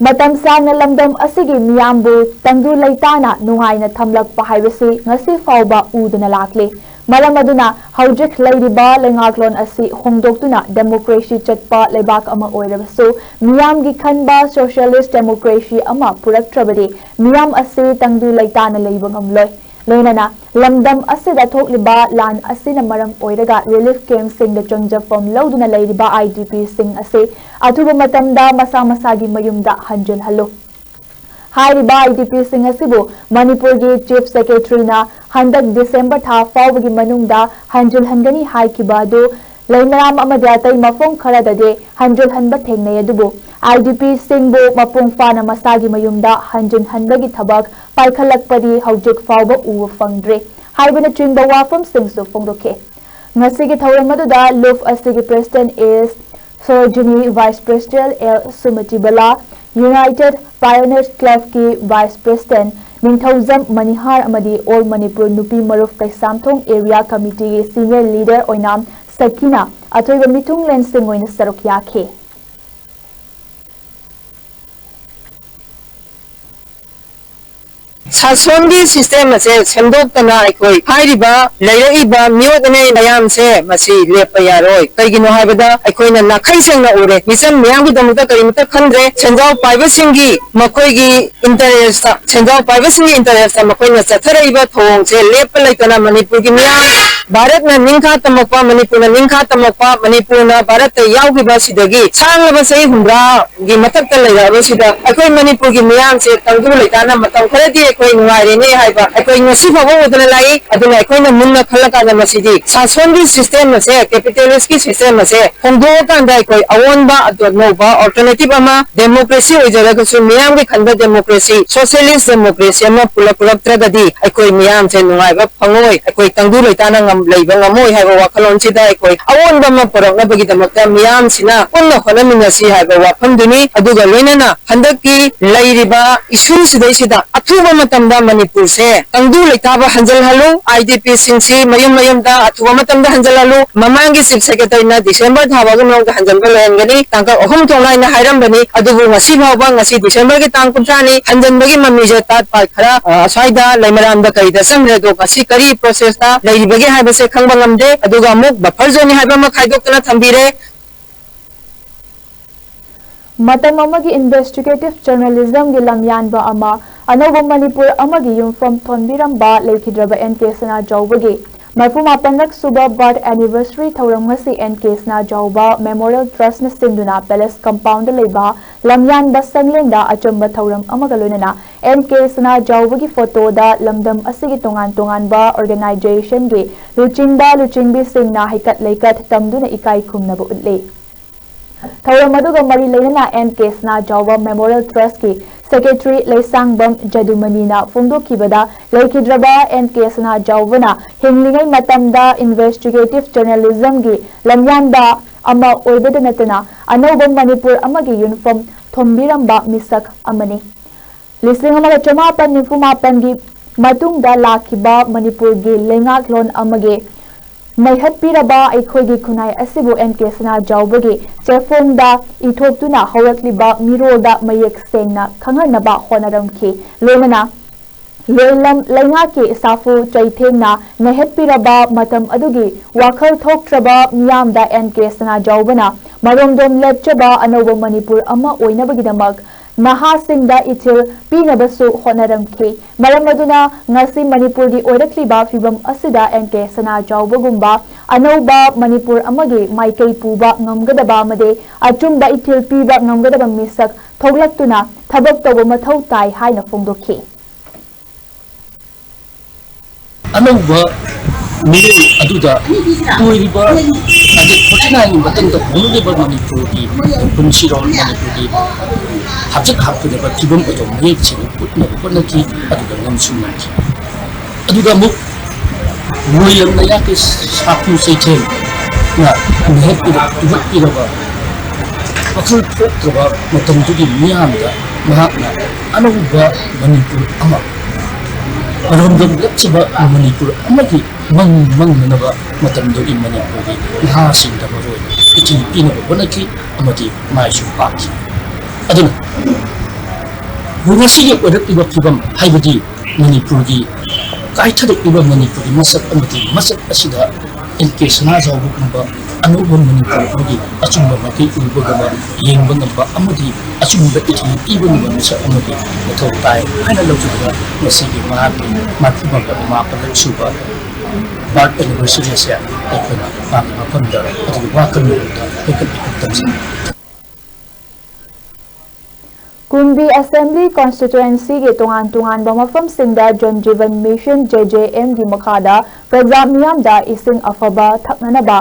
ꯃꯇꯝ ꯁꯥꯡꯅ ꯂꯝꯗꯝ ꯑꯁꯤꯒꯤ ꯃꯤꯌꯥꯝꯕꯨ ꯇꯪꯗꯨ ꯂꯩꯇꯥꯅ ꯅꯨꯡꯉꯥꯏꯅ ꯊꯝꯂꯛꯄ ꯍꯥꯏꯕꯁꯤ ꯉꯁꯤ ꯐꯥꯎꯕ ꯎꯗꯨꯅ ꯂꯥꯛꯂꯤ꯫ ꯃꯔꯝ ꯑꯗꯨꯅ ꯍꯧꯖꯤꯛ ꯂꯩꯔꯤꯕ ꯂꯩꯉꯥꯛꯂꯣꯟ ꯑꯁꯤ ꯍꯣꯡꯗꯣꯛꯇꯨꯅ democracy ꯆꯠꯄ ꯂꯩꯕꯥꯛ ꯑꯃ ꯑꯣꯏꯔꯕꯁꯨ ꯃꯤꯌꯥꯝꯒꯤ ꯈꯟꯕ socialist democracy ꯑꯃ ꯄꯨꯔꯛꯇ꯭ꯔꯕꯗꯤ ꯃꯤꯌꯥꯝ ꯑꯁꯤ ꯇꯪꯗꯨ ꯂꯩꯇꯥꯅ ꯂꯩꯕ ꯉꯝꯂꯣꯏ꯫ ꯂꯣꯏꯅꯅ ꯂꯝꯗꯝ ꯑꯁꯤꯗ ꯊꯣꯛꯂꯤꯕ ꯂꯥꯟ ꯑꯁꯤꯅ ꯃꯔꯝ ꯑꯣꯏꯔꯒ relief camp ꯁꯤꯡꯗ ꯆꯪꯖꯐꯝ ꯂꯧꯗꯨꯅ ꯂꯩꯔꯤꯕ IDP ꯁꯤꯡ ꯑꯁꯤ ꯑꯊꯨꯕ ꯃꯇꯝꯗ ꯃꯁꯥ ꯃꯁꯥꯒꯤ ꯃꯌꯨꯝꯗ ꯍꯟꯖꯤꯜꯍꯜꯂꯨ ꯍꯥꯏꯔꯤꯕ IDP ꯁꯤꯡ ꯑꯁꯤꯕꯨ ꯃꯅꯤꯄꯨꯔꯒꯤ Chief Secretary ꯅ ꯍꯟꯗꯛ December ꯊꯥ ꯐꯥꯎꯕꯒꯤ ꯃꯅꯨꯡꯗ ꯍꯟꯖꯤꯜꯍꯟꯒꯅꯤ ꯍꯥꯏꯈꯤꯕ ꯑꯗꯨ ꯂꯩꯃꯔꯥꯝ ꯑꯃꯗꯤ ꯑꯇꯩ ꯃꯐꯝ ꯈꯔꯗꯗꯤ ꯍꯟꯖꯤꯜꯍꯟꯕ ꯊꯦꯡꯅꯩ꯫ ꯑꯗꯨꯕꯨ IDP ꯁꯤꯡꯕꯨ ꯃꯄꯨꯡ ꯐꯥꯅ ꯃꯁꯥꯒꯤ ꯃꯌꯨꯝꯗ ꯍꯟꯖꯤꯟꯍꯟꯕꯒꯤ ꯊꯕꯛ ꯄꯥꯏꯈꯠꯂꯛꯄꯗꯤ ꯍꯧꯖꯤꯛ ꯐꯥꯎꯕ ꯎꯕ ꯐꯪꯗ꯭ꯔꯤ ꯍꯥꯏꯕꯅꯆꯤꯡꯕ ꯋꯥꯐꯝꯁꯤꯡꯁꯨ ꯐꯣꯡꯗꯣꯛꯈꯤ꯫ ꯉꯁꯤꯒꯤ ꯊꯧꯔꯝ ꯑꯗꯨꯗ ꯂꯨꯞ ꯑꯁꯤꯒꯤ President S Sarojini, Vice President L Sumati Bala, United Pioneers Club ꯀꯤ Vice President ꯅꯤꯡꯊꯧꯖꯝ ꯃꯅꯤꯍꯥꯔ ꯑꯃꯗꯤ All Manipur Nupi Maruf Keishamthong Area Committee ꯒꯤ Senior Leader ꯑꯣꯏꯅꯥꯝ ꯁꯈꯤꯅ ꯑꯊꯣꯏꯕ ꯃꯤꯊꯨꯡꯂꯦꯟꯁꯤꯡ ꯑꯣꯏꯅ ꯁꯔꯨꯛ ꯌꯥꯈꯤ꯫ ꯁꯥꯁꯣꯟꯒꯤ ꯁꯤꯁꯇꯦꯝ ꯑꯁꯦ ꯁꯦꯝꯗꯣꯛꯇꯅ ꯑꯩꯈꯣꯏ ꯍꯥꯏꯔꯤꯕ ꯂꯩꯔꯛꯏꯕ ꯃꯤꯑꯣꯠ ꯃꯤꯅꯩ ꯃꯌꯥꯝꯁꯦ ꯃꯁꯤ ꯂꯦꯞꯄ ꯌꯥꯔꯣꯏ꯫ ꯀꯩꯒꯤꯅꯣ ꯍꯥꯏꯕꯗ ꯑꯩꯈꯣꯏꯅ ꯅꯥꯈꯩ ꯁꯦꯡꯅ ꯎꯔꯦ, ꯃꯤꯆꯝ ꯃꯤꯌꯥꯝꯒꯤꯗꯃꯛꯇ ꯀꯔꯤꯃꯠꯇ ꯈꯟꯗ꯭ꯔꯦ꯫ ꯁꯦꯟꯖꯥꯎ ꯄꯥꯏꯕꯁꯤꯡꯒꯤ ꯃꯈꯣꯏꯒꯤ ꯏꯟꯇꯔꯦꯁꯇ, ꯁꯦꯟꯖꯥꯎ ꯄꯥꯏꯕꯁꯤꯡꯒꯤ ꯏꯟꯇꯔꯦꯁꯇ ꯃꯈꯣꯏꯅ ꯆꯠꯊꯔꯛꯏꯕ ꯊꯧꯑꯣꯡꯁꯦ ꯂꯦꯞꯄ ꯂꯩꯇꯅ ꯃꯅꯤꯄꯨꯔꯒꯤ ꯃꯤꯌꯥꯝ, ꯚꯥꯔꯠꯅ ꯅꯤꯡꯈꯥ ꯇꯝꯃꯛꯄ, ꯃꯅꯤꯄꯨꯔꯅ ꯅꯤꯡꯈꯥ ꯇꯝꯃꯛꯄ, ꯃꯅꯤꯄꯨꯔꯅ ꯚꯥꯔꯠꯇ ꯌꯥꯎꯈꯤꯕ ꯁꯤꯗꯒꯤ ꯁꯥꯡꯂꯕ ꯆꯍꯤ ꯍꯨꯝꯗ꯭ꯔꯥꯒꯤ ꯃꯊꯛꯇ ꯂꯩꯔꯛꯑꯕꯁꯤꯗ ꯑꯩꯈꯣꯏ ꯃꯅꯤꯄꯨꯔꯒꯤ ꯃꯤꯌꯥꯝꯁꯦ ꯇꯪꯗꯨ ꯂꯩꯇꯥꯅ ꯃꯇꯝ ꯈꯔꯗꯤ ꯑꯩꯈꯣꯏ ꯅꯨꯡꯉꯥꯏꯔꯦꯅꯦ ꯍꯥꯏꯕ ꯑꯩꯈꯣꯏ ꯉꯁꯤ ꯐꯥꯎꯕ ꯎꯗꯅ ꯂꯥꯛꯏ꯫ ꯑꯗꯨꯅ ꯑꯩꯈꯣꯏꯅ ꯃꯨꯟꯅ ꯈꯜꯂꯀꯥꯟꯗ ꯃꯁꯤꯗꯤ ꯁꯥꯁꯣꯟꯒꯤ ꯁꯤꯁꯇꯦꯝ ꯑꯁꯦ, ꯀꯦꯄꯤꯇꯦꯂꯤꯁꯀꯤ ꯁꯤꯁꯇꯦꯝ ꯑꯁꯦ ꯍꯣꯡꯗꯣꯛꯑꯀꯥꯟꯗ ꯑꯩꯈꯣꯏ ꯑꯑꯣꯟꯕ, ꯑꯅꯧꯕ ꯑꯜꯇꯔꯅꯦꯇꯤꯚ ꯑꯃ, ꯗꯦꯃꯣꯀ꯭ꯔꯦꯁꯤ ꯑꯣꯏꯖꯔꯒꯁꯨ ꯃꯤꯌꯥꯝꯒꯤ ꯈꯟꯕ ꯗꯦꯃꯣꯀ꯭ꯔꯦꯁꯤ, ꯁꯣꯁꯤꯌꯦꯂꯤꯁ ꯗꯦꯃꯣꯀ꯭ꯔꯦꯁꯤ ꯑꯃ ꯄꯨꯔꯛ-, ꯄꯨꯔꯛꯇ꯭ꯔꯒꯗꯤ ꯑꯩꯈꯣꯏ ꯃꯤꯌꯥꯝꯁꯦ ꯅꯨꯡꯉꯥꯏꯕ ꯐꯪꯉꯣꯏ, ꯑꯩꯈꯣꯏ ꯇꯪꯗꯨ ꯂꯩꯇꯥꯅ ꯉꯝ-, ꯂꯩꯕ ꯉꯝꯃꯣꯏ ꯍꯥꯏꯕ ꯋꯥꯈꯜꯂꯣꯟꯁꯤꯗ ꯑꯩꯈꯣꯏ ꯑꯑꯣꯟꯕ ꯑꯃ ꯄꯨꯔꯛꯅꯕꯒꯤꯗꯃꯛꯇ ꯃꯤꯌꯥꯝꯁꯤꯅ ꯄꯨꯟꯅ ꯍꯣꯠꯅꯃꯤꯟꯅꯁꯤ ꯍꯥꯏꯕ ꯋꯥꯐꯝꯗꯨꯅꯤ꯫ ꯑꯗꯨꯒ ꯂꯣꯏꯅꯅ ꯍꯟꯗꯛꯀꯤ ꯂꯩꯔꯤꯕ ꯏꯁꯨꯁꯤꯗꯩꯁꯤꯗ ꯑꯊꯨꯕ ꯃꯇꯝꯗ ꯃꯅꯤꯄꯨꯔꯁꯦ ꯇꯪꯗꯨ ꯂꯩꯇꯥꯕ ꯍꯟꯖꯤꯜꯍꯜꯂꯨ, ꯑꯥꯏ ꯗꯤ ꯄꯤꯁꯤꯡꯁꯤ ꯃꯌꯨꯝ ꯃꯌꯨꯝꯗ ꯑꯊꯨꯕ ꯃꯇꯝꯗ ꯍꯟꯖꯤꯜꯍꯜꯂꯨ꯫ ꯃꯃꯥꯡꯒꯤ ꯆꯤꯐ ꯁꯦꯀ꯭ꯔꯦꯇꯔꯤꯅ ꯗꯤꯁꯦꯝꯕꯔ ꯊꯥ ꯐꯥꯎꯒꯤ ꯃꯅꯨꯡꯗ ꯍꯟꯖꯤꯟꯕ ꯂꯣꯏꯍꯟꯒꯅꯤ꯫ ꯇꯥꯡꯀꯛ ꯑꯍꯨꯝ ꯊꯣꯛꯅ ꯑꯩꯅ ꯍꯥꯏꯔꯝꯕꯅꯤ, ꯑꯗꯨꯕꯨ ꯉꯁꯤ ꯐꯥꯎꯕ, ꯉꯁꯤ ꯗꯤꯁꯦꯝꯕꯔꯒꯤ ꯇꯥꯡ ꯀꯨꯟꯊ꯭ꯔꯥꯅꯤ, ꯍꯟꯖꯤꯟꯕꯒꯤ ꯃꯃꯤꯁꯦ ꯇꯥꯠ ꯄꯥꯠ ꯈꯔ, ꯑ, ꯑꯁ꯭ꯋꯥꯏꯗ ꯂꯩꯃꯔꯥꯝꯗ ꯀꯔꯤꯗ ꯆꯪꯈ꯭ꯔꯦ, ꯑꯗꯣ ꯉꯁꯤ ꯀꯔꯤ ꯄ꯭ꯔꯣꯁꯦꯁꯇ ꯂꯩꯔꯤꯕꯒꯦ ꯍꯥꯏꯕꯁꯦ ꯈꯪꯕ ꯉꯝꯗꯦ꯫ ꯑꯗꯨꯒ ꯑꯃꯨꯛ ꯕꯐꯔ ꯖꯣꯟꯅꯤ ꯍꯥꯏꯕ ꯑꯃ ꯈꯥꯏꯗꯣꯛꯇꯨꯅ ꯊꯝꯕꯤꯔꯦ꯫ ꯃꯇꯝ ꯑꯃꯒꯤ ꯏꯟꯚꯦꯁꯇꯤꯒꯦꯇꯤꯚ ꯖꯔꯅꯦꯂꯤꯖꯝꯒꯤ ꯂꯝꯌꯥꯟꯕ ꯑꯃ, ꯑꯅꯧꯕ ꯃꯅꯤꯄꯨꯔ ꯑꯃꯒꯤ ꯌꯨꯝꯐꯝ ꯊꯣꯟꯕꯤꯔꯝꯕ ꯂꯩꯈꯤꯗ꯭ꯔꯕ ꯑꯦꯟ ꯀꯦ ꯁꯅꯥꯖꯥꯎꯕꯒꯤ ꯃꯔꯤꯐꯨ ꯃꯥꯄꯟꯂꯛ ꯁꯨꯕ ꯕꯥꯔꯊ ꯑꯦꯅꯤꯚꯔꯁꯔꯤ ꯊꯧꯔꯝ ꯉꯁꯤ ꯑꯦꯟ ꯀꯦ ꯁꯅꯥꯖꯥꯎꯕ ꯃꯦꯃꯣꯔꯤꯌꯦꯜ ꯇ꯭ꯔꯁꯅ ꯁꯤꯟꯗꯨꯅ ꯄꯦꯂꯦꯁ ꯀꯝꯄꯥꯎꯟꯗ ꯂꯩꯕ ꯂꯝꯌꯥꯟꯕ ꯁꯪꯂꯦꯟꯗ ꯑꯆꯝꯕ ꯊꯧꯔꯝ ꯑꯃꯒ ꯂꯣꯏꯅꯅ ꯑꯦꯟ ꯀꯦ ꯁꯅꯥꯖꯥꯎꯕꯒꯤ ꯐꯣꯇꯣꯗ ꯂꯝꯗꯝ ꯑꯁꯤꯒꯤ ꯇꯣꯉꯥꯟ ꯇꯣꯉꯥꯟꯕ ꯑꯣꯔꯒꯅꯥꯏꯖꯦꯁꯟꯒꯤ ꯂꯨꯆꯤꯡꯕ ꯂꯨꯆꯤꯡꯕꯤꯁꯤꯡꯅ ꯍꯩꯀꯠ ꯂꯩꯀꯠ ꯇꯝꯗꯨꯅ ꯏꯀꯥꯏ ꯈꯨꯝꯅꯕ ꯎꯠꯂꯤ꯫ ꯊꯧꯔꯝ ꯑꯗꯨꯒ ꯃꯔꯤ ꯂꯩꯅꯅ and K Sanajaoba memorial ꯇ꯭ꯔꯁꯀꯤ secretary ꯂꯩꯁꯥꯡꯕꯝ ꯖꯗꯨꯃꯅꯤꯅ ꯐꯣꯡꯗꯣꯛꯈꯤꯕꯗ, ꯂꯩꯈꯤꯗ꯭ꯔꯕ ꯑꯦꯟ ꯀꯦ ꯁꯅꯥꯖꯥꯎꯕꯅ ꯍꯤꯡꯂꯤꯉꯩ ꯃꯇꯝꯗ ꯏꯟꯚꯦꯁꯇꯤꯒꯦꯇꯤꯚ ꯖꯔꯅꯦꯂꯤꯖꯝꯒꯤ ꯂꯝꯌꯥꯟꯕ ꯑꯃ ꯑꯣꯏꯕꯗ ꯅꯠꯇꯅ ꯑꯅꯧꯕ ꯃꯅꯤꯄꯨꯔ ꯑꯃꯒꯤ ꯌꯨꯝꯐꯝ ꯊꯣꯟꯕꯤꯔꯝꯕ ꯃꯤꯁꯛ ꯑꯃꯅꯤ꯫ ꯂꯤꯁꯤꯡ ꯑꯃꯒ ꯆꯃꯥꯄꯟ ꯅꯤꯐꯨ ꯃꯥꯄꯟꯒꯤ ꯃꯇꯨꯡꯗ ꯂꯥꯛꯈꯤꯕ ꯃꯅꯤꯄꯨꯔꯒꯤ ꯂꯩꯉꯥꯛꯂꯣꯟ ꯑꯃꯒꯤ ꯅꯩꯍꯠꯄꯤꯔꯕ ꯑꯩꯈꯣꯏꯒꯤ ꯈꯨꯟꯅꯥꯏ ꯑꯁꯤꯕꯨ ꯑꯦꯟ ꯀꯦ ꯁꯅꯥꯖꯥꯎꯕꯒꯤ ꯆꯦꯐꯣꯡꯗ ꯏꯊꯣꯛꯇꯨꯅ ꯍꯧꯔꯛꯂꯤꯕ ꯃꯤꯔꯣꯜꯗ ꯃꯌꯦꯛ ꯁꯦꯡꯅ ꯈꯪꯍꯟꯅꯕ ꯍꯣꯠꯅꯔꯝꯈꯤ꯫ ꯂꯣꯏꯅꯅ ꯂꯣꯏꯂꯝ ꯂꯩꯉꯥꯛꯀꯤ ꯁꯥꯐꯨ ꯆꯩꯊꯦꯡꯅ ꯅꯩꯍꯠꯄꯤꯔꯕ ꯃꯇꯝ ꯑꯗꯨꯒꯤ ꯋꯥꯈꯜ ꯊꯣꯛꯇ꯭ꯔꯕ ꯃꯤꯌꯥꯝꯗ ꯑꯦꯟ ꯀꯦ ꯁꯅꯥꯖꯥꯎꯕꯅ ꯃꯔꯣꯝꯗꯣꯝ ꯂꯦꯞꯆꯕ ꯑꯅꯧꯕ ꯃꯅꯤꯄꯨꯔ ꯑꯃ ꯑꯣꯏꯅꯕꯒꯤꯗꯃꯛ ꯅꯍꯥꯁꯤꯡꯗ ꯏꯊꯤꯜ ꯄꯤꯅꯕꯁꯨ ꯍꯣꯠꯅꯔꯝꯈꯤ꯫ ꯃꯔꯝ ꯑꯗꯨꯅ ꯉꯁꯤ ꯃꯅꯤꯄꯨꯔꯒꯤ ꯑꯣꯏꯔꯛꯂꯤꯕ ꯐꯤꯕꯝ ꯑꯁꯤꯗ ꯑꯦꯟ ꯀꯦ ꯁꯅꯥꯖꯥꯎꯕꯒꯨꯝꯕ ꯑꯅꯧꯕ ꯃꯅꯤꯄꯨꯔ ꯑꯃꯒꯤ ꯃꯥꯏꯀꯩ ꯄꯨꯕ ꯉꯝꯒꯗꯕ ꯑꯃꯗꯤ ꯑꯆꯨꯝꯕ ꯏꯊꯤꯜ ꯄꯤꯕ ꯉꯝꯒꯗꯕ ꯃꯤꯁꯛ ꯊꯣꯛꯂꯛꯇꯨꯅ ꯊꯕꯛ ꯇꯧꯕ ꯃꯊꯧ ꯇꯥꯏ ꯍꯥꯏꯅ ꯐꯣꯡꯗꯣꯛꯈꯤ꯫ ꯑꯅꯧꯕ ꯃꯤꯑꯣꯏ ꯑꯗꯨꯗ ꯑꯣꯏꯔꯤꯕ ꯍꯧꯖꯤꯛ ꯐꯣꯔꯇꯤ ꯅꯥꯏꯟꯒꯤ ꯃꯇꯨꯡꯗ ꯍꯧꯅꯔꯤꯕ ꯃꯅꯤꯄꯨꯔꯒꯤ ꯄꯨꯟꯁꯤꯔꯣꯜ, ꯃꯅꯤꯄꯨꯔꯒꯤ ꯍꯥꯞꯆꯤꯟ ꯍꯥꯞꯀꯗꯕ ꯐꯤꯕꯝ ꯑꯗꯨ ꯃꯌꯦꯛ ꯁꯦꯡꯅ ꯎꯠꯅꯕ ꯍꯣꯠꯅꯈꯤ꯫ ꯑꯗꯨꯒ ꯉꯝꯁꯨ ꯉꯝꯈꯤ꯫ ꯑꯗꯨꯒ ꯑꯃꯨꯛ ꯂꯣꯏꯂꯝ ꯂꯩꯉꯥꯛꯀꯤ ꯁꯥꯐꯨ ꯆꯩꯊꯦꯡꯅ ꯅꯩꯍꯠꯄꯤꯔ-, ꯇꯨꯍꯠꯄꯤꯔꯕ ꯋꯥꯈꯜ ꯊꯣꯛꯇ꯭ꯔꯕ ꯃꯇꯝꯗꯨꯒꯤ ꯃꯤꯌꯥꯝꯗ ꯃꯍꯥꯛꯅ ꯑꯅꯧꯕ ꯃꯅꯤꯄꯨꯔ ꯑꯃ, ꯃꯔꯣꯝꯗꯣꯝ ꯂꯦꯞꯆꯕ ꯃꯅꯤꯄꯨꯔ ꯑꯃꯒꯤ ꯃꯪ ꯃꯪꯅꯅꯕ ꯃꯇꯝꯗꯨꯒꯤ ꯃꯅꯤꯄꯨꯔꯒꯤ ꯅꯍꯥꯁꯤꯡꯗ ꯃꯔꯨꯑꯣꯏꯅ ꯏꯊꯤꯜ ꯄꯤꯅꯕ ꯍꯣꯠꯅꯈꯤ ꯑꯃꯗꯤ ꯃꯥꯏꯁꯨ ꯄꯥꯛꯈꯤ꯫ ꯑꯗꯨꯅ ꯉꯁꯤꯒꯤ ꯑꯣꯏꯔꯛꯂꯤꯕ ꯐꯤꯕꯝ, ꯍꯥꯏꯕꯗꯤ ꯃꯅꯤꯄꯨꯔꯒꯤ ꯀꯥꯏꯊꯔꯛꯂꯤꯕ ꯃꯅꯤꯄꯨꯔꯒꯤ ꯃꯁꯛ ꯑꯃꯗꯤ ꯃꯁꯛ ꯑꯁꯤꯗ ꯑꯦꯟ ꯀꯦ ꯁꯅꯥꯖꯥꯎꯕꯒꯨꯝꯕ ꯑꯅꯧꯕ ꯃꯅꯤꯄꯨꯔ ꯑꯃꯒꯤ ꯑꯆꯨꯝꯕ ꯃꯥꯏꯀꯩ ꯎꯕ ꯉꯝꯕ, ꯌꯦꯡꯕ ꯉꯝꯕ ꯑꯃꯗꯤ ꯑꯆꯨꯝꯕ ꯏꯊꯤꯜ ꯄꯤꯕ ꯉꯝꯕ ꯃꯤꯁꯛ ꯑꯃꯒꯤ ꯃꯊꯧ ꯇꯥꯏ ꯍꯥꯏꯅ ꯂꯧꯖꯗꯨꯅ ꯉꯁꯤꯒꯤ ꯃꯍꯥꯛꯀꯤ ꯃꯔꯤꯐꯨ ꯃꯥꯄꯜꯂꯛ ꯁꯨꯕ ꯕꯥꯔꯠ ꯑꯦꯅꯤꯚꯔꯁꯔꯤ ꯑꯁꯦ ꯑꯩꯈꯣꯏꯅ ꯃꯥꯒꯤ ꯃꯐꯝꯗ ꯑꯗꯨꯒꯤ ꯋꯥ ꯀꯟꯕ ꯃꯑꯣꯡꯗ ꯄꯥꯡꯊꯣꯛꯄ ꯇꯝꯖꯩ꯫ ꯀꯨꯝꯕꯤ ꯑꯦꯁꯦꯝꯕ꯭ꯂꯤ ꯀꯣꯟꯁꯇꯤꯇ꯭ꯋꯦꯟꯁꯤꯒꯤ ꯇꯣꯉꯥꯟ ꯇꯣꯉꯥꯟꯕ ꯃꯐꯝꯁꯤꯡꯗ ꯖꯜ ꯖꯤꯕꯟ ꯃꯤꯁꯟ, ꯖꯦ ꯖꯦ ꯑꯦꯝꯒꯤ ꯃꯈꯥꯗ ꯄ꯭ꯔꯖꯥ ꯃꯤꯌꯥꯝꯗ ꯏꯁꯤꯡ ꯑꯐꯕ ꯊꯛꯅꯅꯕ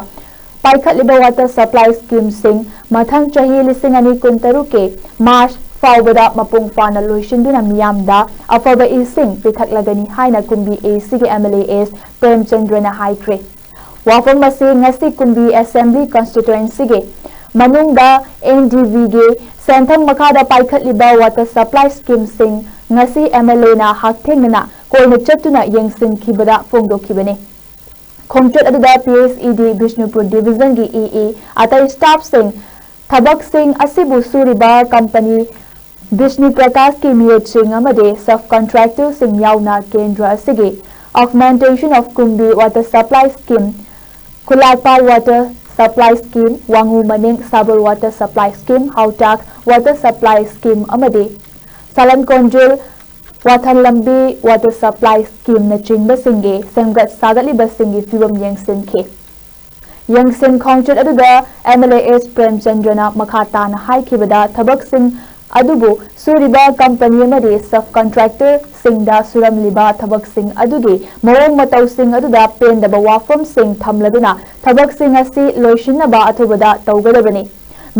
ꯄꯥꯏꯈꯠꯂꯤꯕ ꯋꯥꯇꯔ ꯁꯄ꯭ꯂꯥꯏ ꯁ꯭ꯀꯤꯝꯁꯤꯡ ꯃꯊꯪ ꯆꯍꯤ ꯂꯤꯁꯤꯡ ꯑꯅꯤ ꯀꯨꯟꯇꯔꯨꯛꯀꯤ ꯃꯥꯔꯆ ꯐꯥꯎꯕꯗ ꯃꯄꯨꯡ ꯐꯥꯅ ꯂꯣꯏꯁꯤꯟꯗꯨꯅ ꯃꯤꯌꯥꯝꯗ ꯑꯐꯕ ꯏꯁꯤꯡ ꯄꯤꯊꯛꯂꯒꯅꯤ ꯍꯥꯏꯅ ꯀꯨꯝꯕꯤ ꯑꯦ ꯁꯤꯒꯤ ꯑꯦꯝ ꯑꯦꯜ ꯑꯦ ꯑꯦꯁ ꯄ꯭ꯔꯦꯝꯆꯟꯗ꯭ꯔꯅ ꯍꯥꯏꯈ꯭ꯔꯦ꯫ ꯋꯥꯐꯝ ꯑꯁꯤ ꯉꯁꯤ ꯀꯨꯝꯕꯤ ꯑꯦꯁꯦꯝꯕ꯭ꯂꯤ ꯀꯟꯁꯇꯤꯇ꯭ꯋꯦꯟꯁꯤꯒꯤ ꯃꯅꯨꯡꯗ ꯑꯦꯟ ꯗꯤ ꯕꯤꯒꯤ ꯁꯦꯟꯊꯪ ꯃꯈꯥꯗ ꯄꯥꯏꯈꯠꯂꯤꯕ ꯋꯥꯇꯔ ꯁꯄ꯭ꯂꯥꯏ ꯁ꯭ꯀꯤꯝꯁꯤꯡ ꯉꯁꯤ ꯑꯦꯝ ꯑꯦꯜ ꯑꯦꯅ ꯍꯛꯊꯦꯡꯅꯅ ꯀꯣꯏꯅ ꯆꯠꯇꯨꯅ ꯌꯦꯡꯁꯤꯟꯈꯤꯕꯗ ꯐꯣꯡꯗꯣꯛꯈꯤꯕꯅꯤ꯫ ꯈꯣꯡꯆꯠ ꯑꯗꯨꯗ ꯄꯤ ꯑꯩꯆ ꯏ ꯗꯤ ꯕꯤꯁꯅꯨꯄꯨꯔ ꯗꯤꯕꯤꯖꯟꯒꯤ ꯏ ꯏ, ꯑꯇꯩ ꯁ꯭ꯇꯥꯐꯁꯤꯡ, ꯊꯕꯛꯁꯤꯡ ꯑꯁꯤꯕꯨ ꯁꯨꯔꯤꯕ ꯀꯝꯄꯅꯤ ꯕꯤꯁꯅꯨ ꯄ꯭ꯔꯀꯥꯁꯀꯤ ꯃꯤꯍꯨꯠꯁꯤꯡ ꯑꯃꯗꯤ ꯁꯕ ꯀꯟꯇ꯭ꯔꯦꯛꯇꯔꯁꯤꯡ ꯌꯥꯎꯅ ꯀꯦꯟꯗ꯭ꯔ ꯑꯁꯤꯒꯤ Augmentation of Kumbi Water Supply Scheme, ꯈꯨꯂꯥꯛꯄꯥꯜ Water Supply Scheme, ꯋꯥꯉꯨ ꯃꯅꯤꯡ ꯁꯥꯕꯜ Water Supply Scheme, ꯍꯥꯎꯇꯥꯛ Water Supply Scheme ꯑꯃꯗꯤ ꯁꯥꯂꯟ ꯀꯣꯟꯖꯨꯜ ꯋꯥꯊꯟ ꯂꯝꯕꯤ Water Supply Scheme ꯅꯆꯤꯡꯕꯁꯤꯡꯒꯤ ꯁꯦꯝꯒꯠ ꯁꯥꯒꯠꯂꯤꯕꯁꯤꯡꯒꯤ ꯐꯤꯕꯝ ꯌꯦꯡꯁꯤꯟꯈꯤ꯫ ꯌꯦꯡꯁꯤꯟ ꯈꯣꯡꯆꯠ ꯑꯗꯨꯗ M L A S ꯄ꯭ꯔꯦꯝꯆꯟꯗ꯭ꯔꯅ ꯃꯈꯥ ꯇꯥꯅ ꯍꯥꯏꯈꯤꯕꯗ, ꯊꯕꯛꯁꯤꯡ ꯑꯗꯨꯕꯨ ꯁꯨꯔꯤꯕ ꯀꯝꯄꯅꯤ ꯑꯃꯗꯤ ꯁꯕ ꯀꯟꯇ꯭ꯔꯦꯛꯇꯔꯁꯤꯡꯗ ꯁꯨꯔꯝꯂꯤꯕ ꯊꯕꯛꯁꯤꯡ ꯑꯗꯨꯒꯤ ꯃꯑꯣꯡ ꯃꯇꯧꯁꯤꯡ ꯑꯗꯨꯗ ꯄꯦꯟꯗꯕ ꯋꯥꯐꯝꯁꯤꯡ ꯊꯝꯂꯗꯨꯅ ꯊꯕꯛꯁꯤꯡ ꯑꯁꯤ ꯂꯣꯏꯁꯤꯟꯅꯕ ꯑꯊꯨꯕꯗ ꯇꯧꯒꯗꯕꯅꯤ꯫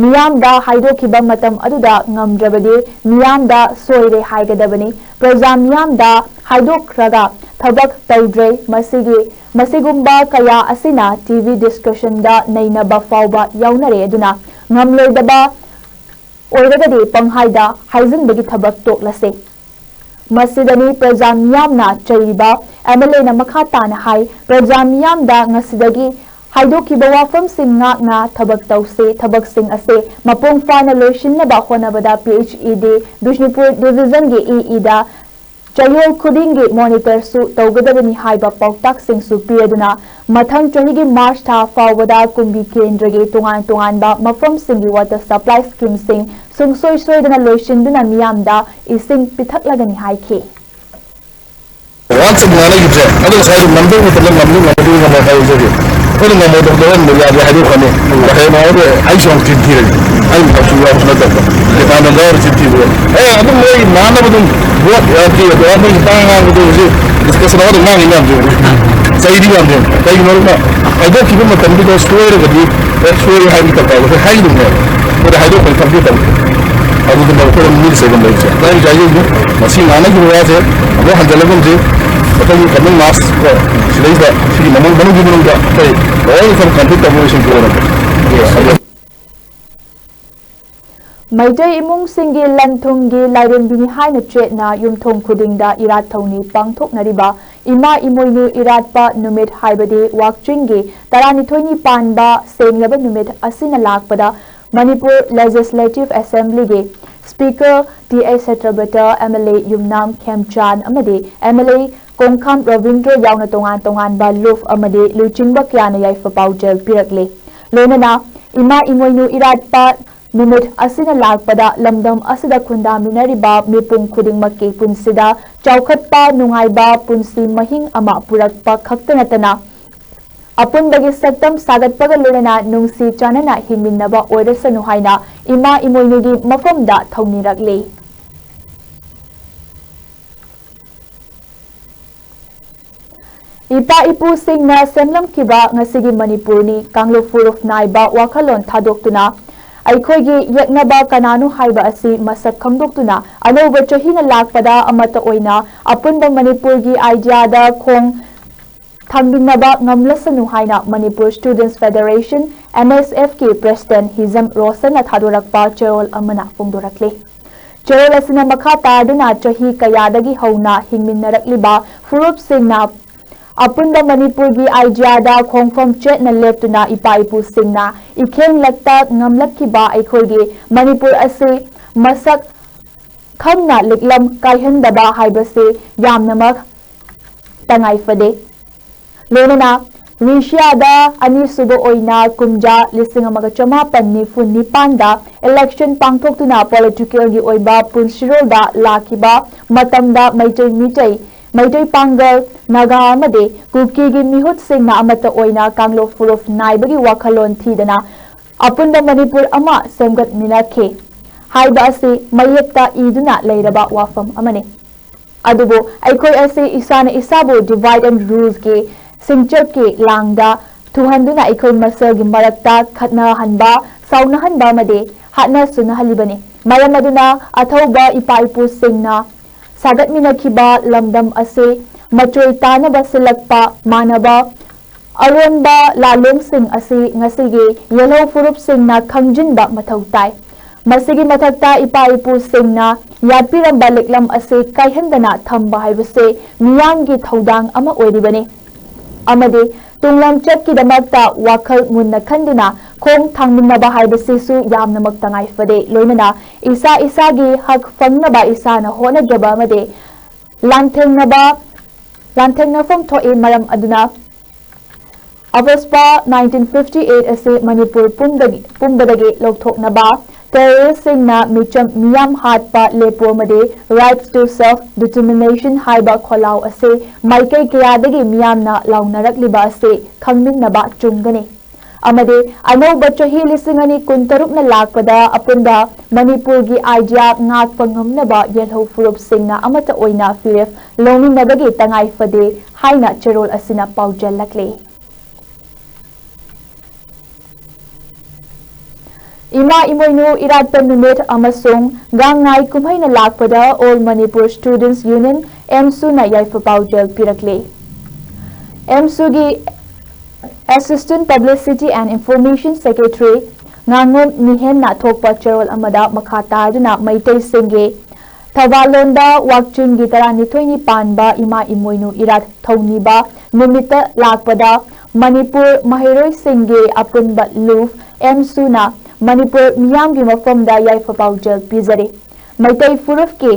ꯃꯤꯌꯥꯝꯗ ꯍꯥꯏꯗꯣꯛꯈꯤꯕ ꯃꯇꯝ ꯑꯗꯨꯗ ꯉꯝꯗ꯭ꯔꯕꯗꯤ ꯃꯤꯌꯥꯝꯗ ꯁꯣꯏꯔꯦ ꯍꯥꯏꯒꯗꯕꯅꯤ꯫ ꯄ꯭ꯔꯖꯥ ꯃꯤꯌꯥꯝꯗ ꯍꯥꯏꯗꯣꯛꯈ꯭ꯔꯒ ꯊꯕꯛ ꯇꯧꯗ꯭ꯔꯦ꯫ ꯃꯁꯤꯒꯤ, ꯃꯁꯤꯒꯨꯝꯕ ꯀꯌꯥ ꯑꯁꯤꯅ T V discussionꯗ ꯅꯩꯅꯕ ꯐꯥꯎꯕ ꯌꯥꯎꯅꯔꯦ꯫ ꯑꯗꯨꯅ ꯉꯝꯂꯣꯏꯗꯕ ꯑꯣꯏꯔꯒꯗꯤ ꯄꯪꯍꯥꯏꯗ ꯍꯥꯏꯖꯤꯟꯕꯒꯤ ꯊꯕꯛ ꯇꯣꯛꯂꯁꯦ꯫ ꯃꯁꯤꯗꯅꯤ ꯄ꯭ꯔꯖꯥ ꯃꯤꯌꯥꯝꯅ ꯆꯩꯔꯤꯕ꯫ M L Aꯅ ꯃꯈꯥ ꯇꯥꯅ ꯍꯥꯏ, ꯄ꯭ꯔꯖꯥ ꯃꯤꯌꯥꯝꯗ ꯉꯁꯤꯗꯒꯤ ꯍꯥꯏꯗꯣꯛꯈꯤꯕ ꯋꯥꯐꯝꯁꯤꯡ ꯉꯥꯛꯅ ꯊꯕꯛ ꯇꯧꯁꯤ꯫ ꯊꯕꯛꯁꯤꯡ ꯑꯁꯤ ꯃꯄꯨꯡ ꯐꯥꯅ ꯂꯣꯏꯁꯤꯟꯅꯕ ꯍꯣꯠꯅꯕꯗ P H E D Bishnupur divisionꯒꯤ E Eꯗ ꯆꯌꯣꯜ ꯈꯨꯗꯤꯡꯒꯤ monitorꯁꯨ ꯇꯧꯒꯗꯕꯅꯤ ꯍꯥꯏꯕ ꯄꯥꯎꯇꯥꯛꯁꯤꯡꯁꯨ ꯄꯤꯔꯗꯨꯅ, ꯃꯊꯪ ꯆꯍꯤꯒꯤ March ꯊꯥ ꯐꯥꯎꯕꯗ ꯀꯨꯝꯕꯤ ꯀꯦꯟꯗ꯭ꯔꯒꯤ ꯇꯣꯉꯥꯟ ꯇꯣꯉꯥꯟꯕ ꯃꯐꯝꯁꯤꯡꯒꯤ water supply schemeꯁꯤꯡ ꯁꯨꯡꯁꯣꯏ ꯁꯣꯏꯗꯅ ꯂꯣꯏꯁꯤꯟꯗꯨꯅ ꯃꯤꯌꯥꯝꯗ ꯏꯁꯤꯡ ꯄꯤꯊꯛꯂꯒꯅꯤ ꯍꯥꯏꯈꯤ꯫ ꯋꯥꯟꯁ ꯉꯥꯡꯅꯈꯤꯕꯁꯦ ꯑꯗꯨ ꯉꯁꯥꯏ ꯉꯝꯗꯧ ꯃꯇꯝꯗ ꯉꯝꯅꯤ, ꯉꯝꯃꯗꯤ ꯉꯝꯃꯣꯏ ꯍꯥꯏꯖꯒꯦ꯫ ꯑꯩꯈꯣꯏꯅ ꯉꯝꯃꯣꯏꯗꯕꯗ ꯍꯣꯔꯦꯟ ꯌꯥꯗꯦ ꯍꯥꯏꯗꯣꯛꯈ꯭ꯔꯅꯤ꯫ ꯍꯌꯦꯡ ꯅꯣꯡꯉꯥꯟꯕꯗ ꯑꯩꯁꯨ ꯑꯃꯨꯛ ꯆꯤꯟ ꯊꯤꯔꯒꯦ꯫ ꯑꯩ ꯃꯇꯝꯁꯨ ꯌꯥꯎꯕꯁꯨ ꯅꯠꯇꯕ꯫ ꯗꯤꯄꯥꯔꯠꯃꯦꯟꯗ ꯌꯥꯎꯔ ꯆꯤꯟ ꯊꯤꯕ꯫ ꯑꯦ, ꯑꯗꯨꯝ ꯃꯣꯏ ꯃꯥꯟꯅꯕ ꯑꯗꯨꯝ ꯚꯣꯠ, ꯑ, ꯀꯤ ꯑꯗꯣ ꯑꯩꯈꯣꯏ ꯈꯤꯇꯪ ꯉꯥꯡꯕꯗꯣ ꯍꯧꯖꯤꯛ ꯗꯤꯁꯀꯁꯟ ꯑꯃꯗ ꯉꯥꯡꯉꯤ ꯃꯌꯥꯝꯁꯦ꯫ ꯆꯩꯗꯤ ꯌꯥꯝꯗꯦ꯫ ꯀꯩꯒꯤꯅꯣ ꯍꯥꯏꯕꯗ ꯍꯥꯏꯗꯣꯛꯈꯤꯕ ꯃꯇꯝꯗꯨꯗ ꯁꯣꯏꯔꯒꯗꯤ, ꯑꯦ, ꯁꯣꯏꯔꯦ ꯍꯥꯏꯕꯒꯤ ꯇꯥꯏꯞꯇ ꯑꯩꯈꯣꯏ ꯍꯥꯏꯒꯗꯕꯅꯦ꯫ ꯑꯩꯈꯣꯏꯗ ꯍꯥꯏꯗꯣꯛꯄꯒꯤ ꯊꯕꯛꯇꯤ ꯇꯧꯗꯦ꯫ ꯑꯗꯨꯗꯨꯅ ꯑꯩꯈꯣꯏꯅ ꯃꯤꯒꯤ ꯆꯩꯐꯝ ꯂꯩꯇ꯭ꯔꯦ꯫ ꯉꯥꯡꯉꯤ ꯆꯥꯏꯁꯦ ꯍꯧꯖꯤꯛ ꯉꯁꯤ ꯉꯥꯡꯅꯈꯤꯕ ꯋꯥꯁꯦ ꯑꯃꯨꯛ ꯍꯟꯖꯤꯜꯂꯒꯨꯝꯁꯤ꯫ ꯃꯊꯪꯒꯤ coming March ꯀꯣ, ꯁꯤꯗꯩꯁꯤꯗ ꯁꯤꯒꯤ ꯃꯃꯥꯡ, ꯃꯅꯨꯡꯒꯤ ꯃꯅꯨꯡꯗ ꯑꯩꯈꯣꯏ ꯂꯣꯏꯅ ꯊꯕꯛ complete ꯇꯧꯕ ꯂꯣꯏꯁꯤꯟꯈꯤꯕ ꯑꯣꯏꯔꯝꯃꯦ꯫ ꯃꯩꯇꯩ ꯏꯃꯨꯡꯁꯤꯡꯒꯤ ꯂꯟ-ꯊꯨꯝꯒꯤ ꯂꯥꯏꯔꯦꯝꯕꯤꯅꯤ ꯍꯥꯏꯅ ꯆꯦꯠꯅ ꯌꯨꯝꯊꯣꯡ ꯈꯨꯗꯤꯡꯗ ꯏꯔꯥꯠ ꯊꯧꯅꯤ ꯄꯥꯡꯊꯣꯛꯅꯔꯤꯕ ꯏꯃꯥ ꯏꯃꯣꯏꯅꯨ ꯏꯔꯥꯠꯄ ꯅꯨꯃꯤꯠ ꯍꯥꯏꯕꯗꯤ ꯋꯥꯛꯆꯤꯡꯒꯤ ꯇꯔꯥꯅꯤꯊꯣꯏꯅꯤ ꯄꯥꯟꯕ ꯁꯦꯡꯂꯕ ꯅꯨꯃꯤꯠ ꯑꯁꯤꯅ ꯂꯥꯛꯄꯗ ꯃꯅꯤꯄꯨꯔ ꯂꯦꯖꯤꯁꯂꯦꯇꯤꯚ ꯑꯦꯁꯦꯝꯕ꯭ꯂꯤꯒꯤ speaker T H Satyabrata, M L A Yumnam Khemchand ꯑꯃꯗꯤ ꯑꯦꯝ ꯑꯦꯜ ꯑꯦ ꯀꯣꯡꯈꯥꯝ ꯔꯕꯤꯟꯗ꯭ꯔꯣ ꯌꯥꯎꯅ ꯇꯣꯉꯥꯟ ꯇꯣꯉꯥꯟꯕ ꯂꯨꯞ ꯑꯃꯗꯤ ꯂꯨꯆꯤꯡꯕ ꯀꯌꯥꯅ ꯌꯥꯏꯐ ꯄꯥꯎꯖꯦꯜ ꯄꯤꯔꯛꯂꯤ꯫ ꯂꯣꯏꯅꯅ ꯏꯃꯥ ꯏꯃꯣꯏꯅꯨ ꯏꯔꯥꯠꯄ ꯅꯨꯃꯤꯠ ꯑꯁꯤꯅ ꯂꯥꯛꯄꯗ ꯂꯝꯗꯝ ꯑꯁꯤꯗ ꯈꯨꯟꯗꯥꯃꯤꯟꯅꯔꯤꯕ ꯃꯤꯄꯨꯝ ꯈꯨꯗꯤꯡꯃꯛꯀꯤ ꯄꯨꯟꯁꯤꯗ ꯆꯥꯎꯈꯠꯄ ꯅꯨꯡꯉꯥꯏꯕ ꯄꯨꯟꯁꯤ ꯃꯍꯤꯡ ꯑꯃ ꯄꯨꯔꯛꯄ ꯈꯛꯇ ꯅꯠꯇꯅ ꯑꯄꯨꯟꯕꯒꯤ ꯁꯛꯇꯝ ꯁꯥꯒꯠꯄꯒ ꯂꯣꯏꯅꯅ ꯅꯨꯡꯁꯤ ꯆꯥꯟꯅꯅ ꯍꯤꯡꯃꯤꯟꯅꯕ ꯑꯣꯏꯔꯁꯅꯨ ꯍꯥꯏꯅ ꯏꯃꯥ ꯏꯃꯣꯏꯅꯨꯒꯤ ꯃꯐꯝꯗ ꯊꯧꯅꯤꯔꯛꯂꯤ꯫ ꯏꯄꯥ ꯏꯄꯨꯁꯤꯡꯅ ꯁꯦꯝꯂꯝꯈꯤꯕ ꯉꯁꯤꯒꯤ ꯃꯅꯤꯄꯨꯔꯅꯤ ꯀꯥꯡꯂꯨꯞ ꯐꯨꯔꯨꯞ ꯅꯥꯏꯕ ꯋꯥꯈꯜꯂꯣꯟ ꯊꯥꯗꯣꯛꯇꯨꯅ ꯑꯩꯈꯣꯏꯒꯤ ꯌꯦꯛꯅꯕ ꯀꯅꯥꯅꯣ ꯍꯥꯏꯕ ꯑꯁꯤ ꯃꯁꯛ ꯈꯪꯗꯣꯛꯇꯨꯅ ꯑꯅꯧꯕ ꯆꯍꯤꯅ ꯂꯥꯛꯄꯗ ꯑꯃꯠꯇ ꯑꯣꯏꯅ ꯑꯄꯨꯟꯕ ꯃꯅꯤꯄꯨꯔꯒꯤ ꯑꯥꯏꯗꯤꯌꯥꯗ ꯈꯣꯡ ꯊꯥꯡꯃꯤꯟꯅꯕ ꯉꯝꯂꯁꯅꯨ ꯍꯥꯏꯅ ꯃꯅꯤꯄꯨꯔ ꯁ꯭ꯇꯨꯗꯦꯟꯠꯁ ꯐꯦꯗꯔꯦꯁꯟ, ꯑꯦꯝ ꯑꯦꯁ ꯑꯦꯐꯀꯤ ꯄ꯭ꯔꯦꯁꯤꯗꯦꯟꯠ ꯍꯤꯖꯝ ꯔꯣꯁꯟꯅ ꯊꯥꯗꯣꯔꯛꯄ ꯆꯦꯔꯣꯜ ꯑꯃꯅ ꯐꯣꯡꯗꯣꯔꯛꯂꯤ꯫ ꯆꯦꯔꯣꯜ ꯑꯁꯤꯅ ꯃꯈꯥ ꯇꯥꯗꯨꯅ ꯆꯍꯤ ꯀꯌꯥꯗꯒꯤ ꯍꯧꯅ ꯍꯤꯡꯃꯤꯟꯅꯔꯛꯂꯤꯕ ꯐꯨꯔꯨꯞꯁꯤꯡꯅ ꯑꯄꯨꯟꯕ ꯃꯅꯤꯄꯨꯔꯒꯤ ꯑꯥꯏꯗꯤꯌꯥꯗ ꯈꯣꯡꯐꯝ ꯆꯦꯠꯅ ꯂꯦꯞꯇꯨꯅ ꯏꯄꯥ ꯏꯄꯨꯁꯤꯡꯅ ꯏꯈꯦꯡ ꯂꯛꯇ ꯉꯝꯂꯛꯈꯤꯕ ꯑꯩꯈꯣꯏꯒꯤ ꯃꯅꯤꯄꯨꯔ ꯑꯁꯤ ꯃꯁꯛ ꯈꯪꯅ ꯂꯤꯛꯂꯝ ꯀꯥꯏꯍꯟꯗꯕ ꯍꯥꯏꯕꯁꯤ ꯌꯥꯝꯅꯃꯛ ꯇꯉꯥꯏ ꯐꯗꯦ꯫ ꯂꯣꯏꯅꯅ ꯔꯤꯁꯤꯌꯥꯗ ꯑꯅꯤꯁꯨꯕ ꯑꯣꯏꯅ ꯀꯨꯝꯖꯥ ꯂꯤꯁꯤꯡ ꯑꯃꯒ ꯆꯃꯥꯄꯟ ꯅꯤꯐꯨ ꯅꯤꯄꯥꯟꯗ ꯏꯂꯦꯛꯁꯟ ꯄꯥꯡꯊꯣꯛꯇꯨꯅ ꯄꯣꯂꯤꯇꯤꯀꯦꯜꯒꯤ ꯑꯣꯏꯕ ꯄꯨꯟꯁꯤꯔꯣꯜꯗ ꯂꯥꯛꯈꯤꯕ ꯃꯇꯝꯗ ꯃꯩꯇꯩ ꯃꯤꯇꯩ, ꯃꯩꯇꯩ ꯄꯥꯡꯒꯜ, ꯅꯥꯒꯥ ꯑꯃꯗꯤ ꯀꯨꯀꯤꯒꯤ ꯃꯤꯍꯨꯠꯁꯤꯡꯅ ꯑꯃꯠꯇ ꯑꯣꯏꯅ ꯀꯥꯡꯂꯨꯞ ꯐꯨꯔꯨꯞ ꯅꯥꯏꯕꯒꯤ ꯋꯥꯈꯜꯂꯣꯟ ꯊꯤꯗꯅ ꯑꯄꯨꯟꯕ ꯃꯅꯤꯄꯨꯔ ꯑꯃ ꯁꯦꯝꯒꯠꯃꯤꯟꯅꯈꯤ ꯍꯥꯏꯕ ꯑꯁꯤ ꯃꯌꯦꯛꯇ ꯏꯗꯨꯅ ꯂꯩꯔꯕ ꯋꯥꯐꯝ ꯑꯃꯅꯤ꯫ ꯑꯗꯨꯕꯨ ꯑꯩꯈꯣꯏ ꯑꯁꯤ ꯏꯁꯥꯅ ꯏꯁꯥꯕꯨ divide and ruleꯀꯤ ꯁꯤꯡꯆꯞꯀꯤ ꯂꯥꯡꯗ ꯊꯨꯍꯟꯗꯨꯅ ꯑꯩꯈꯣꯏ ꯃꯁꯦꯜꯒꯤ ꯃꯔꯛꯇ ꯈꯠꯅꯍꯟꯕ, ꯁꯥꯎꯅꯍꯟꯕ ꯑꯃꯗꯤ ꯍꯥꯠꯅ ꯁꯨꯅꯍꯜꯂꯤꯕꯅꯤ꯫ ꯃꯔꯝ ꯑꯗꯨꯅ ꯑꯊꯧꯕ ꯏꯄꯥ ꯏꯄꯨꯁꯤꯡꯅ ꯁꯥꯒꯠꯃꯤꯟꯅꯈꯤꯕ ꯂꯝꯗꯝ ꯑꯁꯤ ꯃꯆꯣꯏ ꯇꯥꯅꯕ ꯁꯤꯜꯂꯛꯄ ꯃꯥꯟꯅꯕ ꯑꯔꯣꯟꯕ ꯂꯥꯂꯣꯡꯁꯤꯡ ꯑꯁꯤ ꯉꯁꯤꯒꯤ ꯌꯦꯜꯍꯧ ꯐꯨꯔꯨꯞꯁꯤꯡꯅ ꯈꯪꯖꯤꯟꯕ ꯃꯊꯧ ꯇꯥꯏ꯫ ꯃꯁꯤꯒꯤ ꯃꯊꯛꯇ ꯏꯄꯥ ꯏꯄꯨꯁꯤꯡꯅ ꯌꯥꯠꯄꯤꯔꯝꯕ ꯂꯤꯛꯂꯝ ꯑꯁꯤ ꯀꯥꯏꯍꯟꯗꯅ ꯊꯝꯕ ꯍꯥꯏꯕꯁꯤ ꯃꯤꯌꯥꯝꯒꯤ ꯊꯧꯗꯥꯡ ꯑꯃ ꯑꯣꯏꯔꯤꯕꯅꯤ ꯑꯃꯗꯤ ꯇꯨꯡꯂꯝꯆꯠꯀꯤꯗꯃꯛꯇ ꯋꯥꯈꯜ ꯃꯨꯟꯅ ꯈꯟꯗꯨꯅ ꯈꯣꯡ ꯊꯥꯡꯃꯤꯟꯅꯕ ꯍꯥꯏꯕꯁꯤꯁꯨ ꯌꯥꯝꯅꯃꯛ ꯇꯉꯥꯏ ꯐꯗꯦ꯫ ꯂꯣꯏꯅꯅ ꯏꯁꯥ ꯏꯁꯥꯒꯤ ꯍꯛ ꯐꯪꯅꯕ ꯏꯁꯥꯅ ꯍꯣꯠꯅꯖꯕ ꯑꯃꯗꯤ ꯂꯥꯟꯊꯦꯡꯅꯕ, ꯂꯥꯟꯊꯦꯡꯅꯐꯝ ꯊꯣꯛꯏ꯫ ꯃꯔꯝ ꯑꯗꯨꯅ ꯑꯕꯁꯄꯥ nineteen fifty eight ꯑꯁꯤ ꯃꯅꯤꯄꯨꯔ ꯄꯨꯝꯗꯒꯤ, ꯄꯨꯝꯕꯗꯒꯤ ꯂꯧꯊꯣꯛꯅꯕ, ꯇꯦꯔꯣꯔꯤꯁꯁꯤꯡꯅ ꯃꯤꯆꯝ ꯃꯤꯌꯥꯝ ꯍꯥꯠꯄ ꯂꯦꯞꯄꯨ ꯑꯃꯗꯤ Rights to Self Determination ꯍꯥꯏꯕ ꯈꯣꯜꯂꯥꯎ ꯑꯁꯤ ꯃꯥꯏꯀꯩ ꯀꯌꯥꯗꯒꯤ ꯃꯤꯌꯥꯝꯅ ꯂꯥꯎꯅꯔꯛꯂꯤꯕ ꯑꯁꯤ ꯈꯪꯃꯤꯟꯅꯕ ꯆꯨꯝꯒꯅꯤ꯫ ꯑꯃꯗꯤ ꯑꯅꯧꯕ ꯆꯍꯤ ꯂꯤꯁꯤꯡ ꯑꯅꯤ ꯀꯨꯟꯇꯔꯨꯛꯅ ꯂꯥꯛꯄꯗ ꯑꯄꯨꯟꯕ ꯃꯅꯤꯄꯨꯔꯒꯤ ꯑꯥꯏꯗꯤꯌꯥ ꯉꯥꯛꯄ ꯉꯝꯅꯕ ꯌꯦꯜꯍꯧ ꯐꯨꯔꯨꯞꯁꯤꯡꯅ ꯑꯃꯠꯇ ꯑꯣꯏꯅ ꯐꯤꯔꯦꯞ ꯂꯧꯃꯤꯟꯅꯕꯒꯤ ꯇꯉꯥꯏ ꯐꯗꯦ ꯍꯥꯏꯅ ꯆꯦꯔꯣꯜ ꯑꯁꯤꯅ ꯄꯥꯎꯖꯦꯜꯂꯛꯂꯤ꯫ ꯏꯃꯥ ꯏꯃꯣꯏꯅꯨ ꯏꯔꯥꯠꯄ ꯅꯨꯃꯤꯠ ꯑꯃꯁꯨꯡ ꯒꯥꯡꯉꯥꯏ ꯀꯨꯝꯍꯩꯅ ꯂꯥꯛꯄꯗ All Manipur Students Union, ꯑꯦꯝꯁꯨꯅ ꯌꯥꯏꯐ ꯄꯥꯎꯖꯦꯜ ꯄꯤꯔꯛꯂꯤ꯫ ꯑꯦꯝꯁꯨꯒꯤ Assistant Publicity and Information Secretary ꯉꯥꯉꯣꯝ ꯅꯤꯍꯦꯟꯅ ꯊꯣꯛꯄ ꯆꯦꯔꯣꯜ ꯑꯃꯗ ꯃꯈꯥ ꯇꯥꯗꯨꯅ ꯃꯩꯇꯩꯁꯤꯡꯒꯤ ꯊꯧꯕꯥꯜꯂꯣꯟꯗ ꯋꯥꯛꯆꯤꯡꯒꯤ ꯇꯔꯥꯅꯤꯊꯣꯏꯅꯤ ꯄꯥꯟꯕ ꯏꯃꯥ ꯏꯃꯣꯏꯅꯨ ꯏꯔꯥꯠ ꯊꯧꯅꯤꯕ ꯅꯨꯃꯤꯠꯇ ꯂꯥꯛꯄꯗ ꯃꯅꯤꯄꯨꯔ ꯃꯍꯩꯔꯣꯏꯁꯤꯡꯒꯤ ꯑꯄꯨꯟꯕ ꯂꯨꯞ ꯑꯦꯝꯁꯨꯅ ꯃꯅꯤꯄꯨꯔ ꯃꯤꯌꯥꯝꯒꯤ ꯃꯐꯝꯗ ꯌꯥꯏꯐ ꯄꯥꯎꯖꯦꯜ ꯄꯤꯖꯔꯤ꯫ ꯃꯩꯇꯩ ꯐꯨꯔꯨꯞꯀꯤ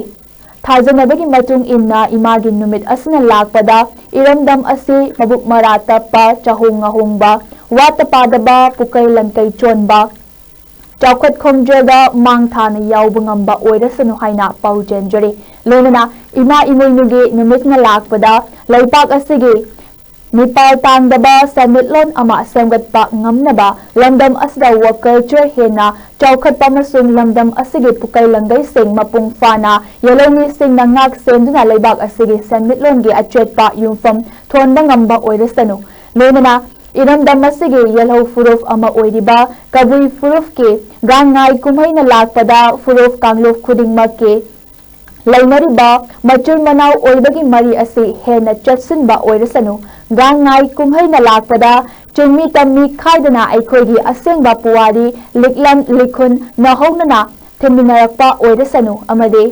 ꯊꯥꯖꯅꯕꯒꯤ ꯃꯇꯨꯡ ꯏꯟꯅ ꯏꯃꯥꯒꯤ ꯅꯨꯃꯤꯠ ꯑꯁꯤꯅ ꯂꯥꯛꯄꯗ ꯏꯔꯝꯗꯝ ꯑꯁꯤ ꯃꯕꯨꯛ ꯃꯔꯥ ꯇꯞꯄ, ꯆꯍꯣꯡ ꯉꯥꯍꯣꯡꯕ, ꯋꯥꯠꯇ ꯄꯥꯗꯕ, ꯄꯨꯀꯩ ꯂꯟꯀꯩ ꯆꯣꯟꯕ, ꯆꯥꯎꯈꯠ ꯈꯣꯡꯖꯦꯜꯗ ꯃꯥꯡ ꯊꯥꯅ ꯌꯥꯎꯕ ꯉꯝꯕ ꯑꯣꯏꯔꯁꯅꯨ ꯍꯥꯏꯅ ꯄꯥꯎꯖꯦꯟꯖꯔꯤ꯫ ꯂꯣꯏꯅꯅ ꯏꯃꯥ ꯏꯃꯣꯏꯅꯨꯒꯤ ꯅꯨꯃꯤꯠꯅ ꯂꯥꯛꯄꯗ ꯂꯩꯄꯥꯛ ꯑꯁꯤꯒꯤ ꯃꯤꯄꯥꯜ ꯇꯥꯡꯗꯕ ꯁꯦꯟꯃꯤꯠꯂꯣꯟ ꯑꯃ ꯁꯦꯝꯒꯠꯄ ꯉꯝꯅꯕ ꯂꯝꯗꯝ ꯑꯁꯤꯗ work culture ꯍꯦꯟꯅ ꯆꯥꯎꯈꯠꯄ ꯑꯃꯁꯨꯡ ꯂꯝꯗꯝ ꯑꯁꯤꯒꯤ ꯄꯨꯀꯩ ꯂꯪꯒꯩꯁꯤꯡ ꯃꯄꯨꯡ ꯐꯥꯅ ꯌꯦꯜꯍꯧꯃꯤꯁꯤꯡꯅ ꯉꯥꯛ ꯁꯦꯟꯗꯨꯅ ꯂꯩꯕꯥꯛ ꯑꯁꯤꯒꯤ ꯁꯦꯟꯃꯤꯠꯂꯣꯟꯒꯤ ꯑꯆꯦꯠꯄ ꯌꯨꯝꯐꯝ ꯊꯣꯟꯕ ꯉꯝꯕ ꯑꯣꯏꯔꯁꯅꯨ꯫ ꯂꯣꯏꯅꯅ ꯏꯔꯝꯗꯝ ꯑꯁꯤꯒꯤ ꯌꯦꯜꯍꯧ ꯐꯨꯔꯨꯞ ꯑꯃ ꯑꯣꯏꯔꯤꯕ ꯀꯕꯨꯏ ꯐꯨꯔꯨꯞꯀꯤ ꯒꯥꯡꯉꯥꯏ ꯀꯨꯝꯍꯩꯅ ꯂꯥꯛꯄꯗ ꯐꯨꯔꯨꯞ ꯀꯥꯡꯂꯨꯞ ꯈꯨꯗꯤꯡꯃꯛꯀꯤ ꯂꯩꯅꯔꯤꯕ ꯃꯆꯤꯟ ꯃꯅꯥꯎ ꯑꯣꯏꯕꯒꯤ ꯃꯔꯤ ꯑꯁꯤ ꯍꯦꯟꯅ ꯆꯦꯠꯁꯤꯟꯕ ꯑꯣꯏꯔꯁꯅꯨ꯫ ꯒꯥꯡꯉꯥꯏ ꯀꯨꯝꯍꯩꯅ ꯂꯥꯛꯄꯗ ꯆꯤꯡꯃꯤ ꯇꯝꯃꯤ ꯈꯥꯏꯗꯅ ꯑꯩꯈꯣꯏꯒꯤ ꯑꯁꯦꯡꯕ ꯄꯨꯋꯥꯔꯤ ꯂꯤꯛꯂꯝ ꯂꯤꯈꯨꯟ ꯅꯧꯍꯧꯅꯅ ꯊꯤꯟꯃꯤꯟꯅꯔꯛꯄ ꯑꯣꯏꯔꯁꯅꯨ ꯑꯃꯗꯤ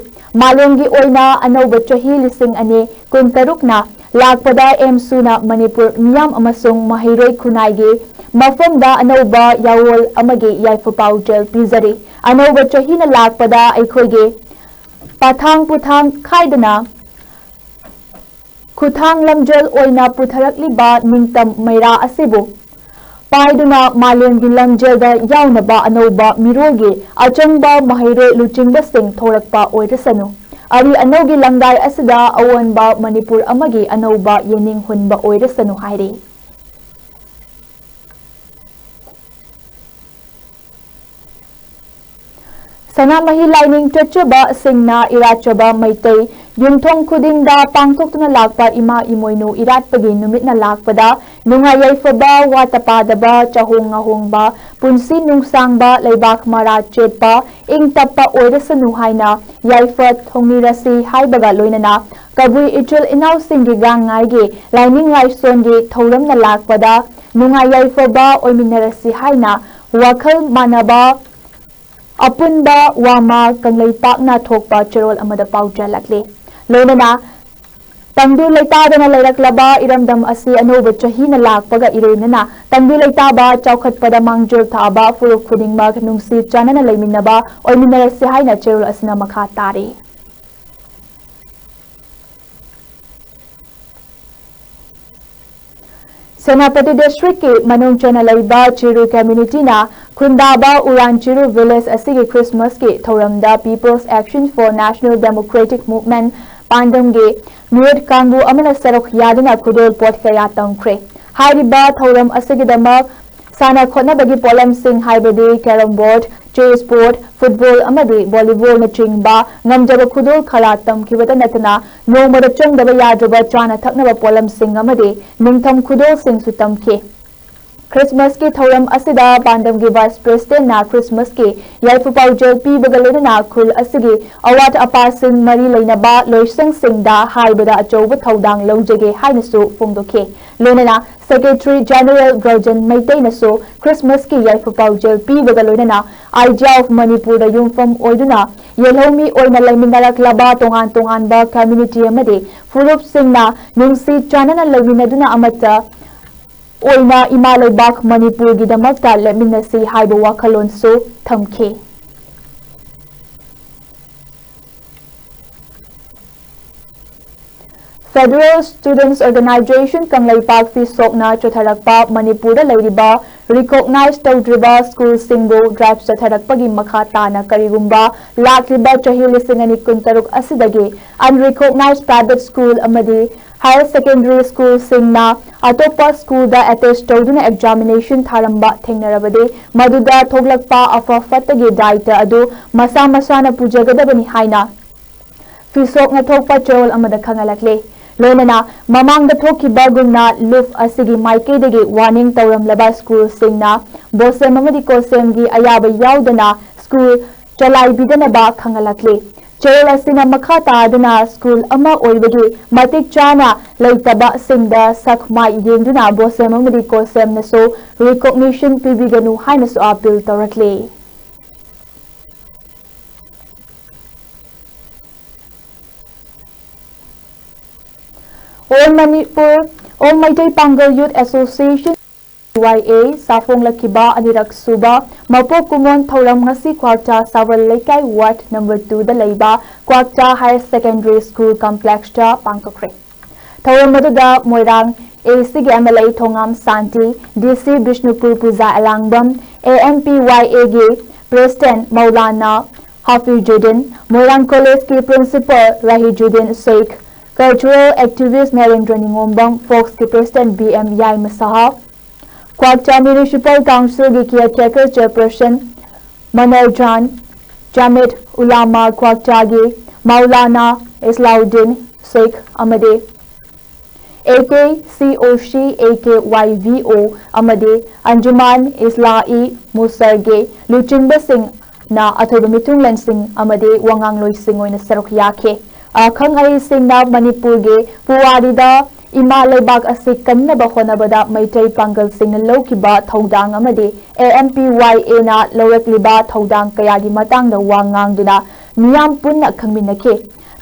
ꯃꯥꯂꯦꯝꯒꯤ ꯑꯣꯏꯅ ꯑꯅꯧꯕ ꯆꯍꯤ ꯂꯤꯁꯤꯡ ꯑꯅꯤ ꯀꯨꯟꯇꯔꯨꯛꯅ ꯂꯥꯛꯄꯗ ꯑꯦꯝꯁꯨꯅ ꯃꯅꯤꯄꯨꯔ ꯃꯤꯌꯥꯝ ꯑꯃꯁꯨꯡ ꯃꯍꯩꯔꯣꯏ ꯈꯨꯟꯅꯥꯏꯒꯤ ꯃꯐꯝꯗ ꯑꯅꯧꯕ ꯌꯥꯋꯣꯜ ꯑꯃꯒꯤ ꯌꯥꯏꯐ ꯄꯥꯎꯖꯦꯜ ꯄꯤꯖꯔꯤ꯫ ꯑꯅꯧꯕ ꯆꯍꯤꯅ ꯂꯥꯛꯄꯗ ꯑꯩꯈꯣꯏꯒꯤ ꯄꯥꯊꯥꯡ ꯄꯨꯊꯥꯡ ꯈꯥꯏꯗꯅ ꯈꯨꯊꯥꯡ ꯂꯝꯖꯦꯜ ꯑꯣꯏꯅ ꯄꯨꯊꯔꯛꯂꯤꯕ ꯅꯤꯡꯇꯝ ꯃꯩꯔꯥ ꯑꯁꯤꯕꯨ ꯄꯥꯏꯗꯨꯅ ꯃꯥꯂꯦꯝꯒꯤ ꯂꯝꯖꯦꯜꯗ ꯌꯥꯎꯅꯕ ꯑꯅꯧꯕ ꯃꯤꯔꯣꯜꯒꯤ ꯑꯆꯪꯕ ꯃꯍꯩꯔꯣꯏ ꯂꯨꯆꯤꯡꯕꯁꯤꯡ ꯊꯣꯔꯛꯄ ꯑꯣꯏꯔꯁꯅꯨ꯫ ꯑꯔꯤ ꯑꯅꯧꯒꯤ ꯂꯪꯗꯥꯏ ꯑꯁꯤꯗ ꯑꯑꯣꯟꯕ ꯃꯅꯤꯄꯨꯔ ꯑꯃꯒꯤ ꯑꯅꯧꯕ ꯌꯦꯅꯤꯡ ꯍꯨꯟꯕ ꯑꯣꯏꯔꯁꯅꯨ ꯍꯥꯏꯔꯤ꯫ ꯁꯅꯥꯃꯍꯤ ꯂꯥꯏꯅꯤꯡ ꯆꯠꯆꯕꯁꯤꯡꯅ ꯏꯔꯥꯠꯆꯕ ꯃꯩꯇꯩ ꯌꯨꯝꯊꯣꯡ ꯈꯨꯗꯤꯡꯗ ꯄꯥꯡꯊꯣꯛꯇꯨꯅ ꯂꯥꯛꯄ ꯏꯃꯥ ꯏꯃꯣꯏꯅꯨ ꯏꯔꯥꯠꯄꯒꯤ ꯅꯨꯃꯤꯠꯅ ꯂꯥꯛꯄꯗ ꯅꯨꯡꯉꯥꯏ ꯌꯥꯏꯐꯕ, ꯋꯥꯠꯇ ꯄꯥꯗꯕ, ꯆꯍꯣꯡ ꯉꯥꯍꯣꯡꯕ, ꯄꯨꯟꯁꯤ ꯅꯨꯡꯁꯥꯡꯕ, ꯂꯩꯕꯥꯛ ꯃꯔꯥ ꯆꯦꯠꯄ, ꯏꯪ ꯇꯞꯄ ꯑꯣꯏꯔꯁꯅꯨ ꯍꯥꯏꯅ ꯌꯥꯏꯐ ꯊꯧꯅꯤꯔꯁꯤ ꯍꯥꯏꯕꯒ ꯂꯣꯏꯅꯅ ꯀꯕꯨꯏ ꯏꯆꯤꯜ ꯏꯅꯥꯎꯁꯤꯡꯒꯤ ꯒꯥꯡꯉꯥꯏꯒꯤ ꯂꯥꯏꯅꯤꯡ ꯂꯥꯏꯁꯣꯟꯒꯤ ꯊꯧꯔꯝꯅ ꯂꯥꯛꯄꯗ ꯅꯨꯡꯉꯥꯏ ꯌꯥꯏꯐꯕ ꯑꯣꯏꯃꯤꯟꯅꯔꯁꯤ ꯍꯥꯏꯅ ꯋꯥꯈꯜ ꯃꯥꯟꯅꯕ ꯑꯄꯨꯟꯕ ꯋꯥꯃꯥ ꯀꯪꯂꯩꯄꯥꯛꯅ ꯊꯣꯛꯄ ꯆꯦꯔꯣꯜ ꯑꯃꯗ ꯄꯥꯎꯖꯦꯜꯂꯛꯂꯤ꯫ ꯂꯣꯏꯅꯅ ꯇꯪꯗꯨ ꯂꯩꯇꯥꯗꯅ ꯂꯩꯔꯛꯂꯕ ꯏꯔꯝꯗꯝ ꯑꯁꯤ ꯑꯅꯧꯕ ꯆꯍꯤꯅ ꯂꯥꯛꯄꯒ ꯏꯔꯣꯏꯅꯅ ꯇꯪꯗꯨ ꯂꯩꯇꯥꯕ ꯆꯥꯎꯈꯠꯄꯗ ꯃꯥꯡꯖꯤꯜ ꯊꯥꯕ ꯐꯨꯔꯨꯞ ꯈꯨꯗꯤꯡꯃꯛ ꯅꯨꯡꯁꯤ ꯆꯥꯟꯅꯅ ꯂꯩꯃꯤꯟꯅꯕ ꯑꯣꯏꯃꯤꯟꯅꯔꯁꯤ ꯍꯥꯏꯅ ꯆꯦꯔꯣꯜ ꯑꯁꯤꯅ ꯃꯈꯥ ꯇꯥꯔꯤ꯫ ꯁꯦꯅꯥꯄꯇꯤ ꯗꯤꯁꯇ꯭ꯔꯤꯛꯀꯤ ꯃꯅꯨꯡ ꯆꯟꯅ ꯂꯩꯕ ꯆꯤꯔꯨ ꯀꯝꯃ꯭ꯌꯨꯅꯤꯇꯤꯅ ꯈꯨꯟꯗꯥꯕ ꯎꯔꯥꯟ ꯆꯤꯔꯨ ꯚꯤꯂꯦꯖ ꯑꯁꯤꯒꯤ ꯈ꯭ꯔꯤꯁꯃꯥꯁꯀꯤ ꯊꯧꯔꯝꯗ People's Action for National Democratic Movement ꯄꯥꯟꯗꯝꯒꯤ ꯃꯤꯑꯣꯠ ꯀꯥꯡꯕꯨ ꯑꯃꯅ ꯁꯔꯨꯛ ꯌꯥꯗꯨꯅ ꯈꯨꯗꯣꯜ ꯄꯣꯠ ꯀꯌꯥ ꯇꯝꯈ꯭ꯔꯦ꯫ ꯍꯥꯏꯔꯤꯕ ꯊꯧꯔꯝ ꯑꯁꯤꯒꯤꯗꯃꯛ ꯁꯥꯟꯅ ꯈꯣꯠꯅꯕꯒꯤ ꯄꯣꯠꯂꯝꯁꯤꯡ ꯍꯥꯏꯕꯗꯤ carrom board, chess board, football ꯑꯃꯗꯤ volleyballꯅꯆꯤꯡꯕ ꯉꯝꯖꯕ ꯈꯨꯗꯣꯜ ꯈꯔ ꯇꯝꯈꯤꯕꯇ ꯅꯠꯇꯅ ꯅꯣꯡꯃꯗ ꯆꯪꯗꯕ ꯌꯥꯗ꯭ꯔꯕ ꯆꯥꯅ ꯊꯛꯅꯕ ꯄꯣꯠꯂꯝꯁꯤꯡ ꯑꯃꯗꯤ ꯅꯤꯡꯊꯝ ꯈꯨꯗꯣꯜꯁꯤꯡꯁꯨ ꯇꯝꯈꯤ꯫ ꯈ꯭ꯔꯤꯁꯃꯁꯀꯤ ꯊꯧꯔꯝ ꯑꯁꯤꯗ ꯄꯥꯟꯗꯝꯒꯤ ꯚꯥꯏꯁ ꯄ꯭ꯔꯦꯁꯤꯗꯦꯟꯠꯅ ꯈ꯭ꯔꯤꯁꯃꯁꯀꯤ ꯌꯥꯏꯐ ꯄꯥꯎꯖꯦꯜ ꯄꯤꯕꯒ ꯂꯣꯏꯅꯅ ꯈꯨꯜ ꯑꯁꯤꯒꯤ ꯑꯋꯥꯠ ꯑꯄꯥꯁꯤꯡ ꯃꯔꯤ ꯂꯩꯅꯕ ꯂꯣꯏꯁꯪꯁꯤꯡꯗ ꯍꯥꯏꯕꯗ ꯑꯆꯧꯕ ꯊꯧꯗꯥꯡ ꯂꯧꯖꯒꯦ ꯍꯥꯏꯅꯁꯨ ꯐꯣꯡꯗꯣꯛꯈꯤ꯫ ꯂꯣꯏꯅꯅ ꯁꯦꯀ꯭ꯔꯦꯇꯔꯤ ꯖꯦꯅꯔꯦꯜ ꯒ꯭ꯔꯣꯖꯟ ꯃꯩꯇꯩꯅꯁꯨ ꯈ꯭ꯔꯤꯁꯃꯁꯀꯤ ꯌꯥꯏꯐ ꯄꯥꯎꯖꯦꯜ ꯄꯤꯕꯒ ꯂꯣꯏꯅꯅ Idea of ꯃꯅꯤꯄꯨꯔꯗ ꯌꯨꯝꯐꯝ ꯑꯣꯏꯗꯨꯅ ꯌꯦꯜꯍꯧꯃꯤ ꯑꯣꯏꯅ ꯂꯩꯃꯤꯟꯅꯔꯛꯂꯕ ꯇꯣꯉꯥꯟ ꯇꯣꯉꯥꯟꯕ ꯀꯝꯃ꯭ꯌꯨꯅꯤꯇꯤ ꯑꯃꯗꯤ ꯐꯨꯔꯨꯞꯁꯤꯡꯅ ꯅꯨꯡꯁꯤ ꯆꯥꯟꯅꯅ ꯂꯩꯃꯤꯟꯅꯗꯨꯅ ꯑꯃꯠꯇ ꯑꯣꯏꯅ ꯏꯃꯥ ꯂꯩꯕꯥꯛ ꯃꯅꯤꯄꯨꯔꯒꯤꯗꯃꯛꯇ ꯂꯦꯞꯃꯤꯟꯅꯁꯤ ꯍꯥꯏꯕ ꯋꯥꯈꯜꯂꯣꯟꯁꯨ ꯊꯝꯈꯤ꯫ Federal Students Organisation ꯀꯪꯂꯩꯄꯥꯛ ꯐꯤꯁꯣꯛꯅ ꯆꯠꯊꯔꯛꯄ ꯃꯅꯤꯄꯨꯔꯗ ꯂꯩꯔꯤꯕ ꯔꯤꯀꯣꯛꯅꯥꯏꯖ ꯇꯧꯗ꯭ꯔꯤꯕ ꯁ꯭ꯀꯨꯜꯁꯤꯡꯕꯨ ꯗ꯭ꯔꯥꯏꯚ ꯆꯠꯊꯔꯛꯄꯒꯤ ꯃꯈꯥ ꯇꯥꯅ ꯀꯔꯤꯒꯨꯝꯕ ꯂꯥꯛꯂꯤꯕ ꯆꯍꯤ ꯂꯤꯁꯤꯡ ꯑꯅꯤ ꯀꯨꯟꯇꯔꯨꯛ ꯑꯁꯤꯗꯒꯤ unrecognized private school ꯑꯃꯗꯤ higher secondary ꯁ꯭ꯀꯨꯜꯁꯤꯡꯅ ꯑꯇꯣꯞꯄ ꯁ꯭ꯀꯨꯜꯗ ꯑꯦꯇꯦꯆ ꯇꯧꯗꯨꯅ ꯑꯦꯛꯖꯥꯃꯤꯅꯦꯁꯟ ꯊꯥꯔꯝꯕ ꯊꯦꯡꯅꯔꯕꯗꯤ ꯃꯗꯨꯗ ꯊꯣꯛꯂꯛꯄ ꯑꯐ ꯐꯠꯇꯒꯤ ꯗꯥꯏꯇ ꯑꯗꯨ ꯃꯁꯥ ꯃꯁꯥꯅ ꯄꯨꯖꯒꯗꯕꯅꯤ ꯍꯥꯏꯅ ꯐꯤꯁꯣꯛꯅ ꯊꯣꯛꯄ ꯆꯦꯔꯣꯜ ꯑꯃꯗ ꯈꯪꯍꯜꯂꯛꯂꯤ꯫ ꯂꯣꯏꯅꯅ ꯃꯃꯥꯡꯗ ꯊꯣꯛꯈꯤꯕꯒꯨꯝꯅ ꯂꯨꯞ ꯑꯁꯤꯒꯤ ꯃꯥꯏꯀꯩꯗꯒꯤ ꯋꯥꯔꯅꯤꯡ ꯇꯧꯔꯝꯂꯕ ꯁ꯭ꯀꯨꯜꯁꯤꯡꯅ ꯕꯣꯁꯦꯝ ꯑꯃꯗꯤ ꯀꯣꯁꯦꯝꯒꯤ ꯑꯌꯥꯕ ꯌꯥꯎꯗꯅ ꯁ꯭ꯀꯨꯜ ꯆꯂꯥꯏꯕꯤꯗꯅꯕ ꯈꯪꯍꯜꯂꯛꯂꯤ꯫ ꯆꯦꯔꯣꯜ ꯑꯁꯤꯅ ꯃꯈꯥ ꯇꯥꯗꯨꯅ ꯁ꯭ꯀꯨꯜ ꯑꯃ ꯑꯣꯏꯕꯒꯤ ꯃꯇꯤꯛ ꯆꯥꯅ ꯂꯩꯇꯕꯁꯤꯡꯗ ꯁꯛ ꯃꯥꯏ ꯌꯦꯡꯗꯨꯅ ꯕꯣꯁꯦꯝ ꯑꯃꯗꯤ ꯀꯣꯁꯦꯝꯅꯁꯨ ꯔꯤꯀꯣꯛꯅꯤꯁꯟ ꯄꯤꯕꯤꯒꯅꯨ ꯍꯥꯏꯅꯁꯨ ꯑꯥꯄꯤꯜ ꯇꯧꯔꯛꯂꯤ꯫ All Manipur, All Meitei Pangal Youth Association, Y A, ꯁꯥꯐꯣꯡꯂꯛꯈꯤꯕ ꯑꯅꯤꯔꯛ ꯁꯨꯕ ꯃꯄꯣꯛ ꯀꯨꯝꯑꯣꯟ ꯊꯧꯔꯝ ꯉꯁꯤ ꯀ꯭ꯋꯥꯛꯆꯥ ꯁꯥꯋꯜ ꯂꯩꯀꯥꯏ ꯋꯥꯔꯗ ꯅꯝꯕꯔ ꯇꯨꯗ ꯂꯩꯕ ꯀ꯭ꯋꯥꯛꯆꯥ ꯍꯥꯌꯔ ꯁꯦꯀꯦꯟꯗꯔꯤ ꯁ꯭ꯀꯨꯜ ꯀꯝꯄ꯭ꯂꯦꯛꯁꯇ ꯄꯥꯡꯊꯣꯛꯈ꯭ꯔꯦ꯫ ꯊꯧꯔꯝ ꯑꯗꯨꯗ ꯃꯣꯏꯔꯥꯡ A C ꯒꯤ M L A Thongam Shanti, D C Bishnupur Puja Elangbam, A M P Y A ꯒꯤ ꯄ꯭ꯔꯦꯁꯤꯗꯦꯟꯠ ꯃꯧꯂꯥꯅꯥ ꯍꯥꯐꯤꯖꯨꯗꯤꯟ, ꯃꯣꯏꯔꯥꯡ ꯀꯣꯂꯦꯖꯀꯤ principal Rahijuddin Sheikh, cultural activist Narendra Ningombam, ꯐꯣꯛꯁꯀꯤ ꯄ꯭ꯔꯦꯁꯤꯗꯦꯟꯠ B M ꯌꯥꯏꯃ ꯁꯍꯥ, ꯀ꯭ꯋꯥꯛꯆꯥ ꯃ꯭ꯌꯨꯅꯤꯁꯤꯄꯥꯜ ꯀꯥꯎꯟꯁꯤꯜꯒꯤ ꯀꯤꯌꯔꯇꯦꯀꯔ ꯆꯦꯌꯔꯄꯔꯁꯟ ꯃꯅꯔꯖꯥꯟ, ꯖꯥꯃꯤꯠ ꯎꯂꯥꯃꯥ ꯀ꯭ꯋꯥꯛꯆꯥꯒꯤ ꯃꯧꯂꯥꯅꯥ ꯏꯁꯂꯥꯎꯗꯤꯟ ꯁꯦꯈ ꯑꯃꯗꯤ ꯑꯦ ꯀꯦ ꯁꯤ ꯑꯣ ꯁꯤ, A K Y V O ꯑꯃꯗꯤ ꯑꯟꯖꯨꯃꯥꯟ ꯏꯁꯂꯥ-ꯏ ꯃꯨꯁꯔꯒꯦ ꯂꯨꯆꯤꯡꯕꯁꯤꯡꯅ ꯑꯊꯣꯏꯕ ꯃꯤꯊꯨꯡꯂꯦꯟꯁꯤꯡ ꯑꯃꯗꯤ ꯋꯥꯉꯥꯡꯂꯣꯏꯁꯤꯡ ꯑꯣꯏꯅ ꯁꯔꯨꯛ ꯌꯥꯈꯤ꯫ ꯑꯈꯪ ꯑꯍꯩꯁꯤꯡꯅ ꯃꯅꯤꯄꯨꯔꯒꯤ ꯄꯨꯋꯥꯔꯤꯗ ꯏꯃꯥ ꯂꯩꯕꯥꯛ ꯑꯁꯤ ꯀꯟꯅꯕ ꯍꯣꯠꯅꯕꯗ ꯃꯩꯇꯩ ꯄꯥꯡꯒꯜꯁꯤꯡꯅ ꯂꯧꯈꯤꯕ ꯊꯧꯗꯥꯡ ꯑꯃꯗꯤ ꯑꯦ ꯑꯦꯝ ꯄꯤ ꯋꯥꯏ ꯑꯦꯅ ꯂꯧꯔꯛꯂꯤꯕ ꯊꯧꯗꯥꯡ ꯀꯌꯥꯒꯤ ꯃꯇꯥꯡꯗ ꯋꯥ ꯉꯥꯡꯗꯨꯅ ꯃꯤꯌꯥꯝ ꯄꯨꯟꯅ ꯈꯪꯃꯤꯟꯅꯈꯤ꯫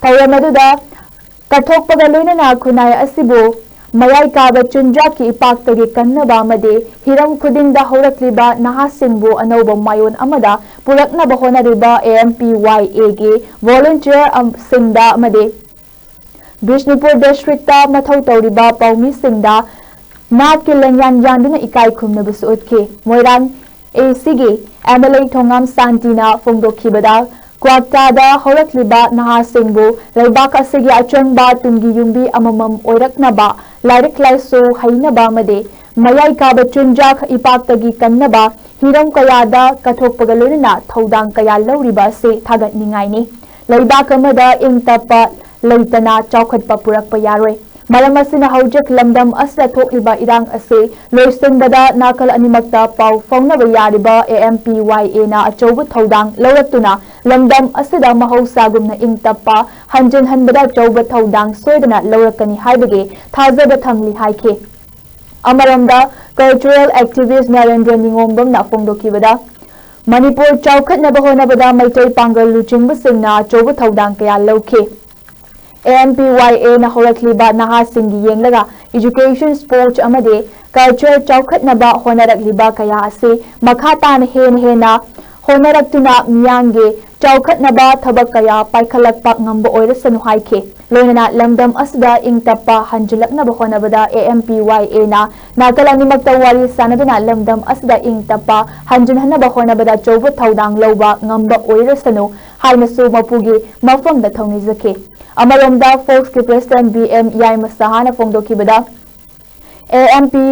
ꯊꯧꯔꯝ ꯑꯗꯨꯗ ꯀꯠꯊꯣꯛꯄꯒ ꯂꯣꯏꯅꯅ ꯈꯨꯟꯅꯥꯏ ꯑꯁꯤꯕꯨ ꯃꯌꯥꯏ ꯀꯥꯕ ꯆꯨꯟꯖꯥꯛꯀꯤ ꯏꯄꯥꯛꯇꯒꯤ ꯀꯟꯅꯕ ꯑꯃꯗꯤ ꯍꯤꯔꯝ ꯈꯨꯗꯤꯡꯗ ꯍꯧꯔꯛꯂꯤꯕ ꯅꯍꯥꯁꯤꯡꯕꯨ ꯑꯅꯧꯕ ꯃꯥꯏꯑꯣꯟ ꯑꯃꯗ ꯄꯨꯔꯛꯅꯕ ꯍꯣꯠꯅꯔꯤꯕ ꯑꯦ ꯑꯦꯝ ꯄꯤ ꯋꯥꯏ ꯑꯦꯒꯤ ꯚꯣꯂꯨꯟꯇꯤꯌꯔꯁꯤꯡꯗ ꯑꯃꯗꯤ ꯕꯤꯁꯅꯨꯄꯨꯔ ꯗꯤꯁꯇ꯭ꯔꯤꯛꯇ ꯃꯊꯧ ꯇꯧꯔꯤꯕ ꯄꯥꯎꯃꯤꯁꯤꯡꯗ ꯅꯥꯠꯀꯤ ꯂꯦꯡꯌꯥꯟ ꯌꯥꯟꯗꯨꯅ ꯏꯀꯥꯏ ꯈꯨꯝꯅꯕꯁꯨ ꯎꯠꯈꯤ꯫ ꯃꯣꯏꯔꯥꯡ ꯑꯦ ꯁꯤꯒꯤ ꯑꯦꯝ ꯑꯦꯜ ꯑꯦ ꯊꯣꯉꯥꯝ ꯁꯥꯟꯇꯤꯅ ꯐꯣꯡꯗꯣꯛꯈꯤꯕꯗ, ꯀ꯭ꯋꯥꯛꯇꯥꯗ ꯍꯧꯔꯛꯂꯤꯕ ꯅꯍꯥꯁꯤꯡꯕꯨ ꯂꯩꯕꯥꯛ ꯑꯁꯤꯒꯤ ꯑꯆꯪꯕ ꯇꯨꯡꯒꯤ ꯌꯨꯝꯕꯤ ꯑꯃꯃꯝ ꯑꯣꯏꯔꯛꯅꯕ, ꯂꯥꯏꯔꯤꯛ ꯂꯥꯏꯁꯨ ꯍꯩꯅꯕ ꯑꯃꯗꯤ ꯃꯌꯥꯏ ꯀꯥꯕ ꯆꯨꯟꯖꯥꯛ ꯏꯄꯥꯛꯇꯒꯤ ꯀꯟꯅꯕ ꯍꯤꯔꯝ ꯀꯌꯥꯗ ꯀꯠꯊꯣꯛꯄꯒ ꯂꯣꯏꯅꯅ ꯊꯧꯗꯥꯡ ꯀꯌꯥ ꯂꯧꯔꯤꯕ ꯑꯁꯤ ꯊꯥꯒꯠꯅꯤꯡꯉꯥꯏꯅꯤ꯫ ꯂꯩꯕꯥꯛ ꯑꯃꯗ ꯏꯪ ꯇꯞꯄ ꯂꯩꯇꯅ ꯆꯥꯎꯈꯠꯄ ꯄꯨꯔꯛꯄ ꯌꯥꯔꯣꯏ꯫ ꯃꯔꯝ ꯑꯁꯤꯅ ꯍꯧꯖꯤꯛ ꯂꯝꯗꯝ ꯑꯁꯤꯗ ꯊꯣꯛꯂꯤꯕ ꯏꯔꯥꯡ ꯑꯁꯤ ꯂꯣꯏꯁꯤꯟꯕꯗ ꯅꯥꯀꯜ ꯑꯅꯤꯃꯛꯇ ꯄꯥꯎ ꯐꯥꯎꯅꯕ ꯌꯥꯔꯤꯕ ꯑꯦ ꯑꯦꯝ ꯄꯤ ꯋꯥꯏ ꯑꯦꯅ ꯑꯆꯧꯕ ꯊꯧꯗꯥꯡ ꯂꯧꯔꯛꯇꯨꯅ ꯂꯝꯗꯝ ꯑꯁꯤꯗ ꯃꯍꯧꯁꯥꯒꯨꯝꯅ ꯏꯪ ꯇꯞꯄ ꯍꯟꯖꯤꯟꯍꯟꯕꯗ ꯑꯆꯧꯕ ꯊꯧꯗꯥꯡ ꯁꯣꯏꯗꯅ ꯂꯧꯔꯛꯀꯅꯤ ꯍꯥꯏꯕꯒꯤ ꯊꯥꯖꯕ ꯊꯝꯂꯤ ꯍꯥꯏꯈꯤ꯫ ꯑꯃꯔꯣꯝꯗ, ꯀꯜꯆꯔꯦꯜ ꯑꯦꯛꯇꯤꯚꯤꯁ꯭ꯠ ꯅꯔꯦꯟꯗ꯭ꯔ ꯅꯤꯉꯣꯝꯕꯝꯅ ꯐꯣꯡꯗꯣꯛꯈꯤꯕꯗ, ꯃꯅꯤꯄꯨꯔ ꯆꯥꯎꯈꯠꯅꯕ ꯍꯣꯠꯅꯕꯗ ꯃꯩꯇꯩ ꯄꯥꯡꯒꯜ ꯂꯨꯆꯤꯡꯕꯁꯤꯡꯅ ꯑꯆꯧꯕ ꯊꯧꯗꯥꯡ ꯀꯌꯥ ꯂꯧꯈꯤ꯫ ꯑꯦ ꯑꯦꯝ ꯄꯤ ꯋꯥꯏ ꯑꯦꯅ ꯍꯧꯔꯛꯂꯤꯕ ꯅꯍꯥꯁꯤꯡꯒꯤ ꯌꯦꯡꯂꯒ education, sports ꯑꯃꯗꯤ culture ꯆꯥꯎꯈꯠꯅꯕ ꯍꯣꯠꯅꯔꯛꯂꯤꯕ ꯀꯌꯥ ꯑꯁꯤ ꯃꯈꯥ ꯇꯥꯅ ꯍꯦꯟꯅ ꯍꯦꯟꯅ ꯍꯣꯠꯅꯔꯛꯇꯨꯅ ꯃꯤꯌꯥꯝꯒꯤ ꯆꯥꯎꯈꯠꯅꯕ ꯊꯕꯛ ꯀꯌꯥ ꯄꯥꯏꯈꯠꯂꯛꯄ ꯉꯝꯕ ꯑꯣꯏꯔꯁꯅꯨ ꯍꯥꯏꯈꯤ꯫ ꯂꯣꯏꯅꯅ ꯂꯝꯗꯝ ꯑꯁꯤꯗ ꯏꯪ ꯇꯞꯄ ꯍꯟꯖꯤꯜꯂꯛꯅꯕ ꯍꯣꯠꯅꯕꯗ ꯑꯦ ꯑꯦꯝ ꯄꯤ ꯋꯥꯏ ꯑꯦꯅ ꯅꯥꯀꯜ ꯑꯅꯤꯃꯛꯇ ꯋꯥꯔꯤ ꯁꯥꯟꯅꯗꯨꯅ ꯂꯝꯗꯝ ꯑꯁꯤꯗ ꯏꯪ ꯇꯞꯄ ꯍꯟꯖꯤꯟꯍꯟꯅꯕ ꯍꯣꯠꯅꯕꯗ ꯑꯆꯧꯕ ꯊꯧꯗꯥꯡ ꯂꯧꯕ ꯉꯝꯕ ꯑꯣꯏꯔꯁꯅꯨ ꯍꯥꯏꯅꯁꯨ ꯃꯄꯨꯒꯤ ꯃꯐꯝꯗ ꯊꯧꯅꯤꯖꯈꯤ꯫ ꯑꯃꯔꯣꯝꯗ, ꯐꯣꯛꯁꯀꯤ president B M Yaima ꯁꯍꯥꯅ ꯐꯣꯡꯗꯣꯛꯈꯤꯕꯗ, A M P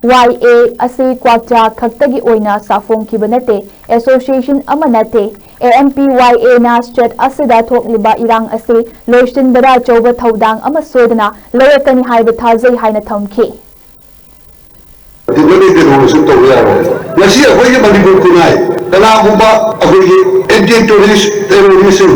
ꯋꯥꯏ ꯑꯦ ꯑꯁꯤ ꯀ꯭ꯋꯥꯛꯆꯥ ꯈꯛꯇꯒꯤ ꯑꯣꯏꯅ ꯁꯥꯐꯣꯡꯈꯤꯕ ꯅꯠꯇꯦ, ꯑꯦꯁꯣꯁꯤꯌꯦꯁꯟ ꯑꯃ ꯅꯠꯇꯦ꯫ ꯑꯦ ꯑꯦꯝ ꯄꯤ ꯋꯥꯏ ꯑꯦꯅ ꯁ꯭ꯇꯦꯠ ꯑꯁꯤꯗ ꯊꯣꯛꯂꯤꯕ ꯏꯔꯥꯡ ꯑꯁꯤ ꯂꯣꯏꯁꯤꯟꯕꯗ ꯑꯆꯧꯕ ꯊꯧꯗꯥꯡ ꯑꯃ ꯁꯣꯏꯗꯅ ꯂꯧꯔꯛꯀꯅꯤ ꯍꯥꯏꯕ ꯊꯥꯖꯩ ꯍꯥꯏꯅ ꯊꯝꯈꯤ꯫ ꯗꯤꯄ꯭ꯂꯣꯃꯦꯇꯤꯛ ꯔꯣꯜꯁꯨ ꯇꯧꯕ ꯌꯥꯔꯣꯏ꯫ ꯉꯁꯤ ꯑꯩꯈꯣꯏꯒꯤ ꯃꯅꯤꯄꯨꯔ ꯈꯨꯟꯅꯥꯏ, ꯀꯅꯥꯒꯨꯝꯕ ꯑꯩꯈꯣꯏꯒꯤ ꯑꯦꯟꯇꯤ ꯇꯦꯔꯣꯔꯤꯁ, ꯇꯦꯔꯣꯔꯤꯁꯁꯤꯡ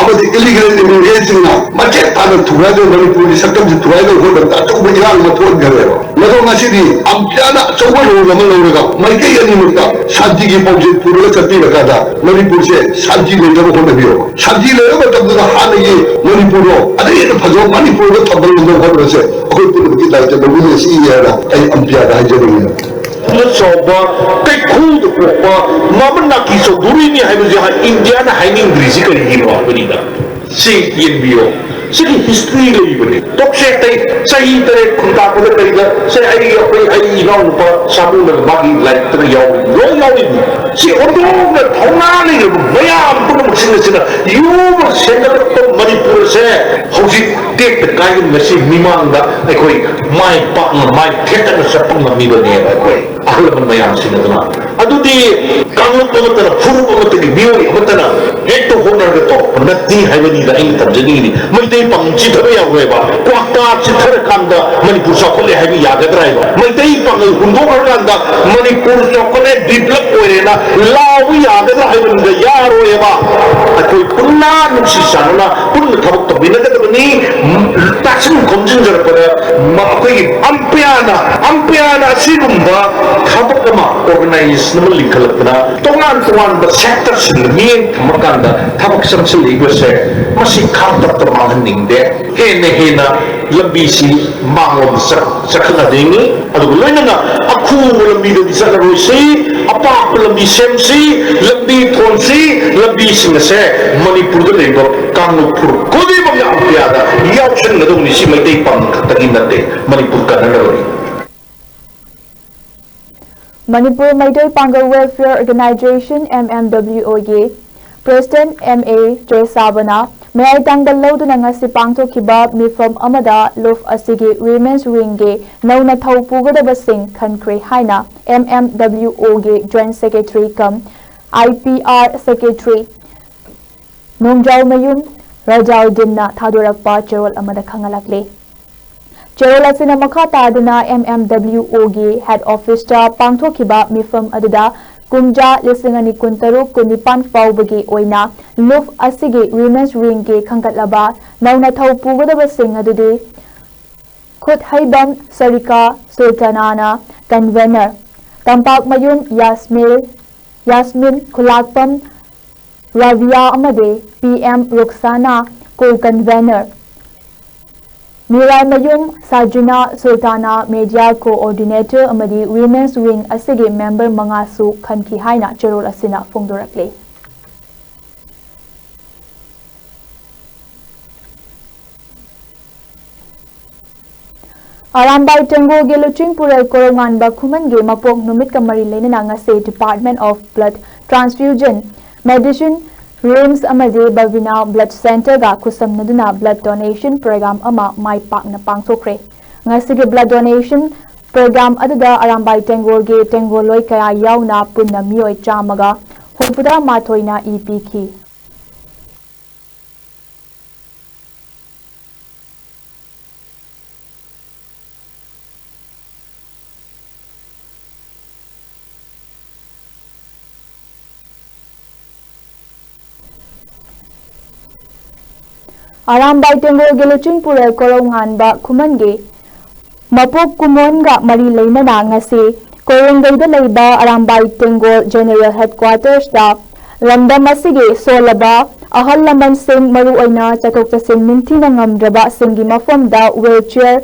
ꯑꯃꯗꯤ ꯏꯂꯤꯒꯦꯜ ꯏꯃꯤꯒ꯭ꯔꯦꯟꯁꯤꯡꯅ ꯃꯆꯦꯠ ꯇꯥꯅ ꯊꯨꯒꯥꯏꯗꯨꯅ ꯃꯅꯤꯄꯨꯔꯒꯤ ꯁꯛꯇꯝꯁꯤ ꯊꯨꯒꯥꯏꯗꯧꯕ ꯍꯣꯠꯅꯕꯗ ꯑꯆꯧꯕ ꯏꯔꯥꯡ ꯑꯃ ꯊꯣꯛꯍꯟꯈ꯭ꯔꯦꯕ꯫ ꯃꯗꯣ ꯉꯁꯤꯗꯤ ꯑꯝꯄꯤꯌꯥꯅ ꯑꯆꯧꯕ ꯔꯣꯜ ꯑꯃ ꯂꯧꯔꯒ ꯃꯥꯏꯀꯩ ꯑꯅꯤꯃꯛꯇ ꯁꯥꯟꯇꯤꯒꯤ ꯄꯥꯎꯖꯦꯜ ꯄꯨꯔꯒ ꯆꯠꯄꯤꯔꯀꯥꯟꯗ ꯃꯅꯤꯄꯨꯔꯁꯦ ꯁꯥꯟꯇꯤ ꯂꯩꯅꯕ ꯍꯣꯠꯅꯕꯤꯌꯣ꯫ ꯁꯥꯟꯇꯤ ꯂꯩꯕ ꯃꯇꯝꯗꯨꯗ ꯍꯥꯟꯅꯒꯤ ꯃꯅꯤꯄꯨꯔꯗꯣ ꯑꯗꯨ ꯍꯦꯟꯅ ꯐꯖꯕ ꯃꯅꯤꯄꯨꯔꯗ ꯊꯝꯕ ꯉꯝꯅꯕ ꯍꯣꯠꯅꯕꯁꯦ ꯑꯩꯈꯣꯏ ꯄꯨꯝꯅꯃꯛꯀꯤ ꯗꯥꯏꯇ ꯂꯧꯃꯤꯟꯅꯁꯤ ꯍꯥꯏꯅ ꯑꯩ ꯑꯝꯄꯤꯌꯥꯗ ꯍꯥꯏꯖꯅꯤꯡꯉꯤ꯫ ꯆꯥꯎꯕ ꯀꯩꯈꯨꯗ ꯄꯣꯛꯄ ꯃꯃꯜ ꯅꯥꯀꯤ ꯆꯧꯗꯣꯔꯤꯅꯤ ꯍꯥꯏꯕꯁꯦ ꯏꯟꯗꯤꯌꯥꯅ ꯍꯥꯏꯅꯤꯡꯗ꯭ꯔꯤꯁꯤ ꯀꯔꯤꯒꯤꯅꯣ ꯍꯥꯏꯕꯅꯤꯗ꯫ ꯁꯤ ꯌꯦꯡꯕꯤꯌꯣ꯫ ꯁꯤꯒꯤ ꯍꯤꯁꯇ꯭ꯔꯤ ꯂꯩꯕꯅꯤ꯫ ꯇꯣꯛꯁꯦ ꯑꯇꯩ ꯆꯍꯤ ꯇꯔꯦꯠ ꯈꯨꯟꯇꯥꯛꯄꯗ ꯀꯔꯤꯗ ꯁꯦ ꯑꯩ ꯑꯩꯈꯣꯏ ꯑꯩ ꯏꯅꯥꯎꯅꯨꯄꯥ ꯁꯥꯃꯨꯅ ꯃꯥꯒꯤ ꯂꯥꯏꯔꯤꯛꯇꯒ ꯌꯥꯎꯔꯤ, ꯂꯣꯏ ꯌꯥꯎꯔꯤꯅꯤ꯫ ꯁꯤ ꯑꯣꯟꯊꯣꯛꯅ ꯊꯧꯅꯥ ꯂꯩꯔꯕ ꯃꯌꯥꯝ ꯄꯨꯝꯅꯃꯛꯁꯤꯡ ꯑꯁꯤꯅ ꯌꯨꯝ ꯁꯦꯝꯒꯠꯂꯛꯄ ꯃꯅꯤꯄꯨꯔꯁꯦ ꯍꯧꯖꯤꯛ ꯇꯦꯛꯇ ꯀꯥꯏꯗꯅ ꯉꯁꯤ ꯃꯤꯃꯥꯡꯗ ꯑꯩꯈꯣꯏ ꯃꯥꯏ ꯄꯥꯛꯅ ꯃꯥꯏ ꯊꯦꯠꯇꯅ ꯆꯠꯄ ꯉꯝꯃꯤꯕꯅꯦꯕ ꯑꯩꯈꯣꯏ ꯑꯍꯜ ꯂꯃꯟ ꯃꯌꯥꯝꯁꯤꯡ ꯑꯗꯨꯅ꯫ ꯑꯗꯨꯗꯤ ꯀꯥꯡꯂꯨꯞ ꯑꯃꯠꯇꯅ ꯐꯨꯔꯨꯞ ꯑꯃꯠꯇꯒꯤ ꯃꯤꯑꯣꯏ ꯑꯃꯠꯇꯅ ꯍꯦꯛꯇ ꯍꯣꯠꯅꯔꯒ ꯇꯧꯔꯛꯄ ꯅꯠꯇꯦ ꯍꯥꯏꯕꯅꯤꯗ ꯑꯩꯅ ꯊꯝꯖꯅꯤꯡꯉꯤꯗꯤ꯫ ꯃꯩꯇꯩ ꯄꯥꯉꯜ ꯆꯤꯊꯕ ꯌꯥꯔꯣꯏꯕ꯫ ꯀ꯭ꯋꯥꯛꯇꯥ ꯆꯤꯊꯔꯀꯥꯟꯗ ꯃꯅꯤꯄꯨꯔ ꯆꯥꯎꯈꯠꯂꯦ ꯍꯥꯏꯕ ꯌꯥꯒꯗ꯭ꯔꯥ ꯍꯥꯏꯕ? ꯃꯩꯇꯩ ꯄꯥꯉꯜ ꯍꯨꯟꯗꯣꯛꯈ꯭ꯔꯀꯥꯟꯗ ꯃꯅꯤꯄꯨꯔ ꯆꯥꯎꯈꯠꯂꯦ, ꯗꯤꯕ꯭ꯂꯞ ꯑꯣꯏꯔꯦꯅ ꯂꯥꯎꯕ ꯌꯥꯒꯗ꯭ꯔꯥ ꯍꯥꯏꯕꯅꯤꯗ ꯌꯥꯔꯣꯏꯕ꯫ ꯑꯩꯈꯣꯏ ꯄꯨꯟꯅ ꯅꯨꯡꯁꯤ ꯆꯥꯟꯅꯅ ꯄꯨꯟꯅ ꯊꯕꯛ ꯇꯧꯃꯤꯟꯅꯒꯗꯕꯅꯤ꯫ ꯇꯥꯁꯤꯟ ꯈꯣꯝꯖꯤꯟꯖꯔꯛꯄꯗ ꯃ-, ꯑꯩꯈꯣꯏꯒꯤ ꯑꯝꯄꯤꯌꯥꯅ, ꯑꯝꯄꯤꯌꯥꯅ ꯑꯁꯤꯒꯨꯝꯕ ꯊꯕꯛ ꯑꯃ, ꯑꯣꯔꯒꯅꯥꯏꯖꯦꯁꯟ ꯑꯃ ꯂꯤꯡꯈꯠꯂꯛꯄꯗ ꯇꯣꯉꯥꯟ ꯇꯣꯉꯥꯟꯕ ꯁꯦꯛꯇꯔꯁꯤꯡꯗ ꯃꯤꯠꯌꯦꯡ ꯊꯝꯃꯀꯥꯟꯗ ꯊꯕꯛ ꯆꯪꯁꯤꯜꯂꯛꯏꯕꯁꯦ ꯃꯁꯤ ꯈꯥꯡꯇꯞꯇ ꯃꯥꯡꯍꯟꯅꯤꯡꯗꯦ꯫ ꯍꯦꯟꯅ ꯍꯦꯟꯅ ꯂꯝꯕꯤꯁꯤ ꯃꯥꯡꯂꯣꯝꯗ ꯆꯠ-, ꯆꯠꯈꯠꯅꯗꯣꯏꯅꯤ꯫ ꯑꯗꯨꯒ ꯂꯣꯏꯅꯅ ꯑꯈꯨꯕ ꯂꯝꯕꯤꯗꯗꯤ ꯆꯠꯂꯔꯣꯏꯁꯤ, ꯑꯄꯥꯛꯄ ꯂꯝꯕꯤ ꯁꯦꯝꯁꯤ, ꯂꯝꯕꯤ ꯊꯣꯟꯁꯤ, ꯂꯝꯕꯤꯁꯤꯡ ꯑꯁꯦ ꯃꯅꯤꯄꯨꯔꯗ ꯂꯩꯕ ꯀꯥꯡꯂꯨꯞ ꯐꯨꯔꯨꯞ ꯈꯨꯗꯤꯡꯃꯛꯅ ꯑꯝꯄꯤꯌꯥꯗ ꯌꯥꯎꯁꯟꯒꯗꯧꯅꯤ꯫ ꯁꯤ ꯃꯩꯇꯩ ꯄꯥꯉꯜ ꯈꯛꯇꯒꯤ ꯅꯠꯇꯦ, Manipur ꯀꯟꯅꯅꯕꯅꯤ꯫ Manipur Meetei Pangal welfare organisation, M M W ꯑꯣꯒꯤ President M A ꯆꯦꯁꯥꯕꯅ ꯃꯌꯥꯏ ꯇꯥꯡꯕ ꯂꯧꯗꯨꯅ ꯉꯁꯤ ꯄꯥꯡꯊꯣꯛꯈꯤꯕ ꯃꯤꯐꯝ ꯑꯃꯗ ꯂꯨꯞ ꯑꯁꯤꯒꯤ Women's Wingꯒꯤ ꯅꯧꯅ ꯊꯧ ꯄꯨꯒꯗꯕꯁꯤꯡ ꯈꯟꯈ꯭ꯔꯦ ꯍꯥꯏꯅ M M W Oꯒꯤ Joint Secretary cum I P R Secretary ꯅꯣꯡꯖꯥꯎꯃꯌꯨꯝ ꯔꯖꯥꯎꯗꯤꯟꯅ ꯊꯥꯗꯣꯔꯛꯄ ꯆꯦꯔꯣꯜ ꯑꯃꯗ ꯈꯪꯍꯜꯂꯛꯂꯤ꯫ ꯆꯦꯔꯣꯜ ꯑꯁꯤꯅ ꯃꯈꯥ ꯇꯥꯗꯨꯅ M M W Oꯒꯤ head officeꯇ ꯄꯥꯡꯊꯣꯛꯈꯤꯕ ꯃꯤꯐꯝ ꯑꯗꯨꯗ ꯀꯨꯝꯖꯥ ꯂꯤꯁꯤꯡ ꯑꯅꯤ ꯀꯨꯟꯇꯔꯨꯛ ꯀꯨꯟꯅꯤꯄꯥꯟ ꯐꯥꯎꯕꯒꯤ ꯑꯣꯏꯅ ꯂꯨꯞ ꯑꯁꯤꯒꯤ Women's Wingꯒꯤ ꯈꯟꯒꯠꯂꯕ ꯅꯧꯅ ꯊꯧ ꯄꯨꯒꯗꯕꯁꯤꯡ ꯑꯗꯨꯗꯤ ꯈꯨꯠꯍꯩꯕꯝ ꯁꯔꯤꯀꯥ ꯁꯨꯜꯇꯥꯅꯥꯅ convener, ꯇꯝꯄꯥꯛꯃꯌꯨꯝ ꯌꯥꯁꯃꯤꯜ, ꯌꯥꯁꯃꯤꯟ, ꯈꯨꯂꯥꯛꯄꯝ ꯔꯥꯕꯤꯌꯥ ꯑꯃꯗꯤ P M ꯔꯨꯛꯁꯥꯅꯥ co-convener, ꯃꯤꯔꯥꯏꯃꯌꯨꯝ ꯁꯥꯖꯤꯅꯥ ꯁꯨꯜꯇꯥꯅꯥ media coordinator ꯑꯃꯗꯤ Women's Wing ꯑꯁꯤꯒꯤ member ꯃꯉꯥꯁꯨ ꯈꯟꯈꯤ ꯍꯥꯏꯅ ꯆꯦꯔꯣꯜ ꯑꯁꯤꯅ ꯐꯣꯡꯗꯣꯔꯛꯂꯤ꯫ ꯑꯔꯥꯝꯕꯥꯏ ꯇꯦꯡꯒꯣꯜꯒꯤ ꯂꯨꯆꯤꯡꯄꯨꯔꯦꯜ ꯀꯣꯔꯧꯉꯥꯟꯕ ꯈꯨꯃꯟꯒꯤ ꯃꯄꯣꯛ ꯅꯨꯃꯤꯠꯀ ꯃꯔꯤ ꯂꯩꯅꯅ ꯉꯁꯤ Department of Blood Transfusion Medicine, RIMS ꯑꯃꯗꯤ ꯕꯕꯤꯅꯥ Blood Centreꯒ ꯈꯨꯠꯁꯝꯅꯗꯨꯅ blood donation program ꯑꯃ ꯃꯥꯏ ꯄꯥꯛꯅ ꯄꯥꯡꯊꯣꯛꯈ꯭ꯔꯦ꯫ ꯉꯁꯤꯒꯤ blood donation program ꯑꯗꯨꯗ ꯑꯔꯥꯝꯕꯥꯏ ꯇꯦꯡꯒꯣꯜꯒꯤ ꯇꯦꯡꯒꯣꯜꯂꯣꯏ ꯀꯌꯥ ꯌꯥꯎꯅ ꯄꯨꯟꯅ ꯃꯤꯑꯣꯏ ꯆꯥꯝꯃꯒ ꯍꯨꯝꯐꯨꯇꯔꯥ ꯃꯥꯊꯣꯏꯅ ꯏ ꯄꯤꯈꯤ꯫ ꯑꯔꯥꯝꯕꯥꯏ ꯇꯦꯡꯒꯣꯜꯒꯤ ꯂꯨꯆꯤꯡꯄꯨꯔꯦꯜ ꯀꯣꯔꯧꯉꯥꯟꯕ ꯈꯨꯃꯟꯒꯤ ꯃꯄꯣꯛ ꯀꯨꯝꯑꯣꯟꯒ ꯃꯔꯤ ꯂꯩꯅꯅ ꯉꯁꯤ ꯀꯣꯏꯔꯦꯡꯒꯩꯗ ꯂꯩꯕ ꯑꯔꯥꯝꯕꯥꯏ ꯇꯦꯡꯒꯣꯜ General Headquartersꯇ ꯂꯝꯗꯝ ꯑꯁꯤꯒꯤ ꯁꯣꯜꯂꯕ ꯑꯍꯜ ꯂꯃꯟꯁꯤꯡ, ꯃꯔꯨꯑꯣꯏꯅ ꯆꯠꯊꯣꯛ ꯆꯠꯁꯤꯟ ꯅꯤꯡꯊꯤꯅ ꯉꯝꯗ꯭ꯔꯕꯁꯤꯡꯒꯤ ꯃꯐꯝꯗ wheelchair,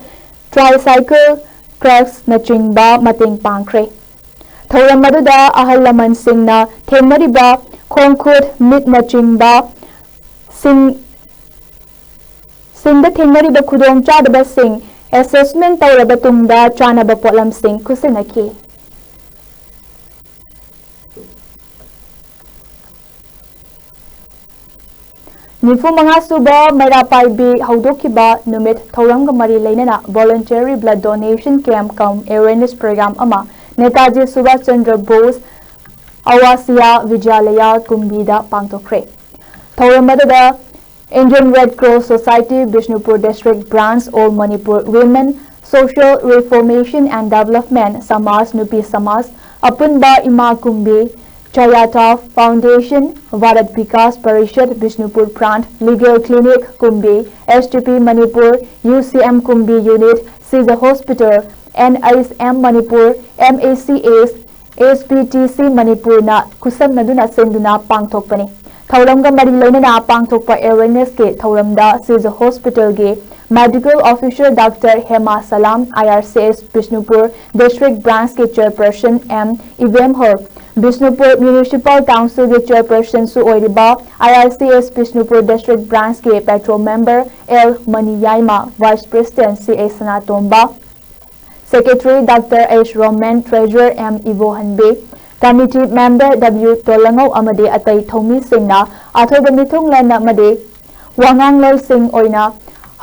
tricycle, crutchꯅꯆꯤꯡꯕ ꯃꯇꯦꯡ ꯄꯥꯡꯈ꯭ꯔꯦ꯫ ꯊꯧꯔꯝ ꯑꯗꯨꯗ ꯑꯍꯜ ꯂꯃꯟꯁꯤꯡꯅ ꯊꯦꯡꯅꯔꯤꯕ ꯈꯣꯡ ꯈꯨꯠ, ꯃꯤꯠꯅꯆꯤꯡꯕ ꯁꯤꯡ-, ꯁꯤꯡꯗ ꯊꯦꯡꯅꯔꯤꯕ ꯈꯨꯗꯣꯡꯆꯥꯗꯕꯁꯤꯡ assessment ꯇꯧꯔꯕ ꯇꯨꯡꯗ ꯆꯥꯅꯕ ꯄꯣꯠꯂꯝꯁꯤꯡ ꯈꯨꯠꯁꯤꯟꯅꯈꯤ꯫ ꯅꯤꯐꯨ ꯃꯉꯥ ꯁꯨꯕ ꯃꯩꯔꯥ ꯄꯥꯏꯕꯤ ꯍꯧꯗꯣꯛꯈꯤꯕ ꯅꯨꯃꯤꯠ ꯊꯧꯔꯝꯒ ꯃꯔꯤ ꯂꯩꯅꯅ Voluntary Blood Donation Camp cum Awareness Program ꯑꯃ ꯅꯦꯇꯥꯖꯤ ꯁꯨꯚꯥꯁ ꯆꯟꯗ꯭ꯔ ꯕꯣꯁ ꯑꯋꯥꯁꯤꯌꯥ ꯕꯤꯗ꯭ꯌꯥꯂꯌꯥ ꯀꯨꯝꯕꯤꯗ ꯄꯥꯡꯊꯣꯛꯈ꯭ꯔꯦ꯫ ꯊꯧꯔꯝ ꯑꯗꯨꯗ Indian Red Cross Society, Bishnupur District Branch, All Manipur Women, Social Reformation and Development, Samaj, Nupi Samaj, ꯑꯄꯨꯟꯕ ꯏꯃꯥ ꯀꯨꯝꯕꯤ, Chayata Foundation, Bharat Vikas Parishad, Bishnupur Branch, Legal Clinic, ꯀꯨꯝꯕꯤ, S T P Manipur, U C M ꯀꯨꯝꯕꯤ Unit, Sija Hospital, N H M Manipur, M A C S, S P T C ꯃꯅꯤꯄꯨꯔꯅ ꯈꯨꯠꯁꯝꯅꯗꯨꯅ ꯁꯤꯟꯗꯨꯅ ꯄꯥꯡꯊꯣꯛꯄꯅꯤ꯫ ꯊꯧꯔꯝꯒ ꯃꯔꯤ ꯂꯩꯅꯅ ꯄꯥꯡꯊꯣꯛꯄ awareness ꯀꯤ ꯊꯧꯔꯝꯗ Sija Hospital ꯒꯤ Medical Officer Doctor Hema Salam, I R C S Bishnupur District Branch ꯀꯤ Chairperson M ꯏꯕꯦꯝꯍꯣꯜ, Bishnupur Municipal Council ꯒꯤ Chairperson ꯁꯨ ꯑꯣꯏꯔꯤꯕ I R C S Bishnupur District Branch ꯀꯤ Patrol Member L ꯃꯅꯤꯌꯥꯏꯃ, Vice President C A Sanatomba, Secretary Doctor H Roman, Treasurer M Ibohanbi, Committee Member W ꯇꯣꯂꯉꯧ ꯑꯃꯗꯤ ꯑꯇꯩ ꯊꯧꯃꯤꯁꯤꯡꯅ ꯑꯊꯣꯏꯕ ꯃꯤꯊꯨꯡꯂꯦꯟ ꯑꯃꯗꯤ ꯋꯥꯉꯥꯡꯂꯣꯏꯁꯤꯡ ꯑꯣꯏꯅ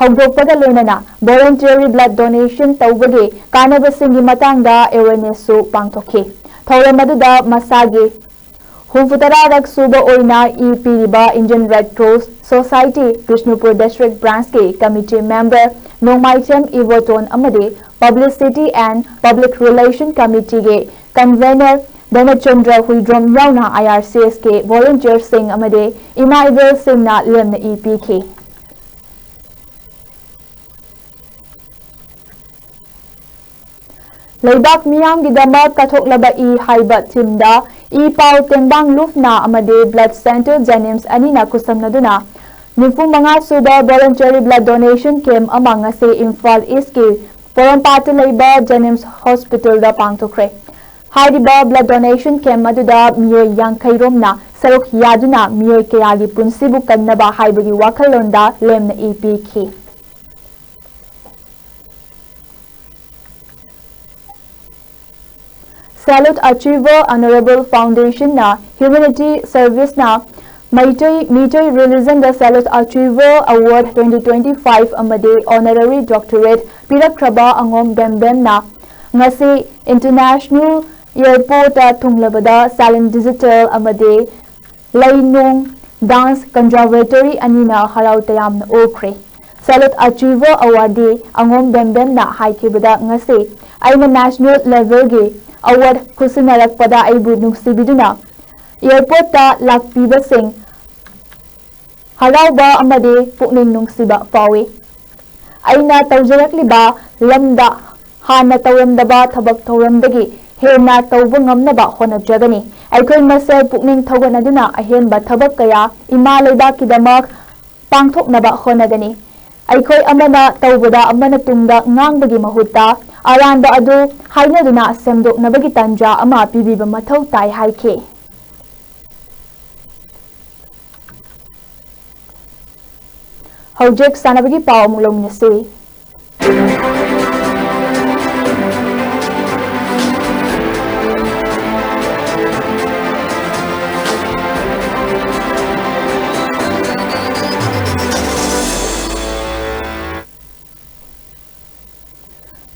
ꯍꯧꯗꯣꯛꯄꯒ ꯂꯣꯏꯅꯅ Voluntary Blood Donation ꯇꯧꯕꯒꯤ ꯀꯥꯟꯅꯕꯁꯤꯡꯒꯤ ꯃꯇꯥꯡꯗ awareness ꯁꯨ ꯄꯥꯡꯊꯣꯛꯈꯤ꯫ ꯊꯧꯔꯝ ꯑꯗꯨꯗ ꯃꯁꯥꯒꯤ ꯍꯨꯝꯐꯨꯇꯔꯥꯔꯛ ꯁꯨꯕ ꯑꯣꯏꯅ ꯏ ꯄꯤꯔꯤꯕ Indian Red Cross Society Bishnupur District Branch ꯀꯤ Committee Member ꯅꯣꯡꯃꯥꯏꯊꯦꯝ ꯏꯕꯣꯇꯣꯟ ꯑꯃꯗꯤ Publicity and Public Relation Committee ꯒꯤ Convener ꯙꯅꯆꯟꯗ꯭ꯔ ꯍꯨꯏꯗ꯭ꯔꯣꯝ ꯌꯥꯎꯅ I R C S ꯀꯤ volunteer ꯁꯤꯡ ꯑꯃꯗꯤ ꯏꯃꯥ ꯏꯕꯦꯜꯁꯤꯡꯅ ꯂꯦꯝꯅ ꯏ ꯄꯤꯈꯤ꯫ ꯂꯩꯕꯥꯛ ꯃꯤꯌꯥꯝꯒꯤꯗꯃꯛ ꯀꯠꯊꯣꯛꯂꯕ ꯏ ꯍꯥꯏꯕ theme ꯗ ꯏ ꯄꯥꯎ ꯇꯦꯡꯕꯥꯡ ꯂꯨꯞꯅ ꯑꯃꯗꯤ Blood Center JNIMS ꯑꯅꯤꯅ ꯈꯨꯠꯁꯝꯅꯗꯨꯅ ꯅꯤꯐꯨ ꯃꯉꯥ ꯁꯨꯕ Voluntary Blood Donation Camp ꯑꯃ ꯉꯁꯤ ꯏꯝꯐꯥꯜ East ꯀꯤ ꯄꯣꯔꯣꯝꯄꯥꯠꯇ ꯂꯩꯕ JNIMS Hospital ꯗ ꯄꯥꯡꯊꯣꯛꯈ꯭ꯔꯦ꯫ ꯍꯥꯏꯔꯤꯕ Blood Donation Camp ꯑꯗꯨꯗ ꯃꯤꯑꯣꯏ ꯌꯥꯡꯈꯩ ꯔꯣꯝꯅ ꯁꯔꯨꯛ ꯌꯥꯗꯨꯅ ꯃꯤꯑꯣꯏ ꯀꯌꯥꯒꯤ ꯄꯨꯟꯁꯤꯕꯨ ꯀꯟꯅꯕ ꯍꯥꯏꯕꯒꯤ ꯋꯥꯈꯜꯂꯣꯟꯗ ꯂꯦꯝꯅ ꯏ ꯄꯤꯈꯤ꯫ Salute Achiever Honorable Foundation ꯅ Humanity Service ꯅ Meitei Meitei ꯔꯤꯂꯤꯖꯟꯗ Salute Achiever Award twenty twenty-five ꯑꯃꯗꯤ Honorary Doctorate ꯄꯤꯔꯛꯈ꯭ꯔꯕ ꯑꯉꯣꯝ ꯕꯦꯝꯕꯦꯝꯅ ꯉꯁꯤ International Airportꯇ ꯊꯨꯡꯂꯕꯗ Silent Digital ꯑꯃꯗꯤ ꯂꯩꯅꯨꯡ Dance Conservatory ꯑꯅꯤꯅ ꯍꯔꯥꯎ ꯇꯌꯥꯝꯅ ꯑꯣꯛꯈ꯭ꯔꯦ꯫ Salute Achiever Awardee ꯑꯉꯣꯝ ꯕꯦꯝꯕꯦꯝꯅ ꯍꯥꯏꯈꯤꯕꯗ, ꯉꯁꯤ ꯑꯩꯅ National Levelꯒꯤ Award ꯈꯨꯠꯁꯤꯟꯅꯔꯛꯄꯗ ꯑꯩꯕꯨ ꯅꯨꯡꯁꯤꯕꯤꯗꯨꯅ Airportꯇ ꯂꯥꯛꯄꯤꯕꯁꯤꯡ ꯍꯔꯥꯎꯕ ꯑꯃꯗꯤ ꯄꯨꯛꯅꯤꯡ ꯅꯨꯡꯁꯤꯕ ꯐꯥꯎꯏ꯫ ꯑꯩꯅ ꯇꯧꯖꯔꯛꯂꯤꯕ ꯂꯝꯗ ꯍꯥꯟꯅ ꯇꯧꯔꯝꯗꯕ ꯊꯕꯛ ꯊꯧꯔꯝꯗꯒꯤ ꯍꯦꯟꯅ ꯇꯧꯕ ꯉꯝꯅꯕ ꯍꯣꯠꯅꯖꯒꯅꯤ꯫ ꯑꯩꯈꯣꯏ ꯃꯁꯦꯜ ꯄꯨꯛꯅꯤꯡ ꯊꯧꯒꯠꯅꯗꯨꯅ ꯑꯍꯦꯟꯕ ꯊꯕꯛ ꯀꯌꯥ ꯏꯃꯥ ꯂꯩꯕꯥꯛꯀꯤꯗꯃꯛ ꯄꯥꯡꯊꯣꯛꯅꯕ ꯍꯣꯠꯅꯒꯅꯤ꯫ ꯑꯩꯈꯣꯏ ꯑꯃꯅ ꯇꯧꯕꯗ ꯑꯃꯅ ꯇꯨꯡꯗ ꯉꯥꯡꯕꯒꯤ ꯃꯍꯨꯠꯇ ꯑꯔꯥꯟꯕ ꯑꯗꯨ ꯍꯥꯏꯅꯗꯨꯅ ꯁꯦꯝꯗꯣꯛꯅꯕꯒꯤ ꯇꯥꯟꯖꯥ ꯑꯃ ꯄꯤꯕꯤꯕ ꯃꯊꯧ ꯇꯥꯏ ꯍꯥꯏꯈꯤ꯫ ꯍꯧꯖꯤꯛ ꯁꯥꯟꯅꯕꯒꯤ ꯄꯥꯎ ꯑꯃꯨꯛ ꯂꯧꯃꯤꯟꯅꯁꯤ꯫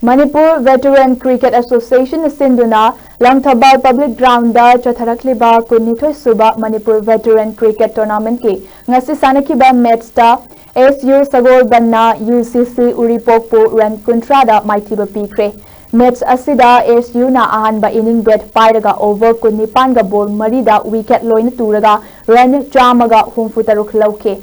Manipur Veteran Cricket Association ꯅ ꯁꯤꯟꯗꯨꯅ ꯂꯪꯊꯕꯥꯜ Public Ground ꯗ ꯆꯠꯊꯔꯛꯂꯤꯕ ꯀꯨꯟꯅꯤꯊꯣꯏ ꯁꯨꯕ Manipur Veteran Cricket Tournament ꯀꯤ ꯉꯁꯤ ꯁꯥꯟꯅꯈꯤꯕ match ꯇ S U ꯁꯒꯣꯜꯕꯟꯅ U C C ꯎꯔꯤꯄꯣꯛꯄꯨ run ꯀꯨꯟꯊ꯭ꯔꯥꯗ ꯃꯥꯏꯊꯤꯕ ꯄꯤꯈ꯭ꯔꯦ꯫ Match ꯑꯁꯤꯗ S U ꯅ ꯑꯍꯥꯟꯕ inning bat ꯄꯥꯏꯔꯒ over ꯀꯨꯟꯅꯤꯄꯥꯟꯒ ball ꯃꯔꯤꯗ wicket ꯂꯣꯏꯅ ꯇꯨꯔꯒ run ꯆꯥꯝꯃꯒ ꯍꯨꯝꯐꯨ ꯇꯔꯨꯛ ꯂꯧꯈꯤ꯫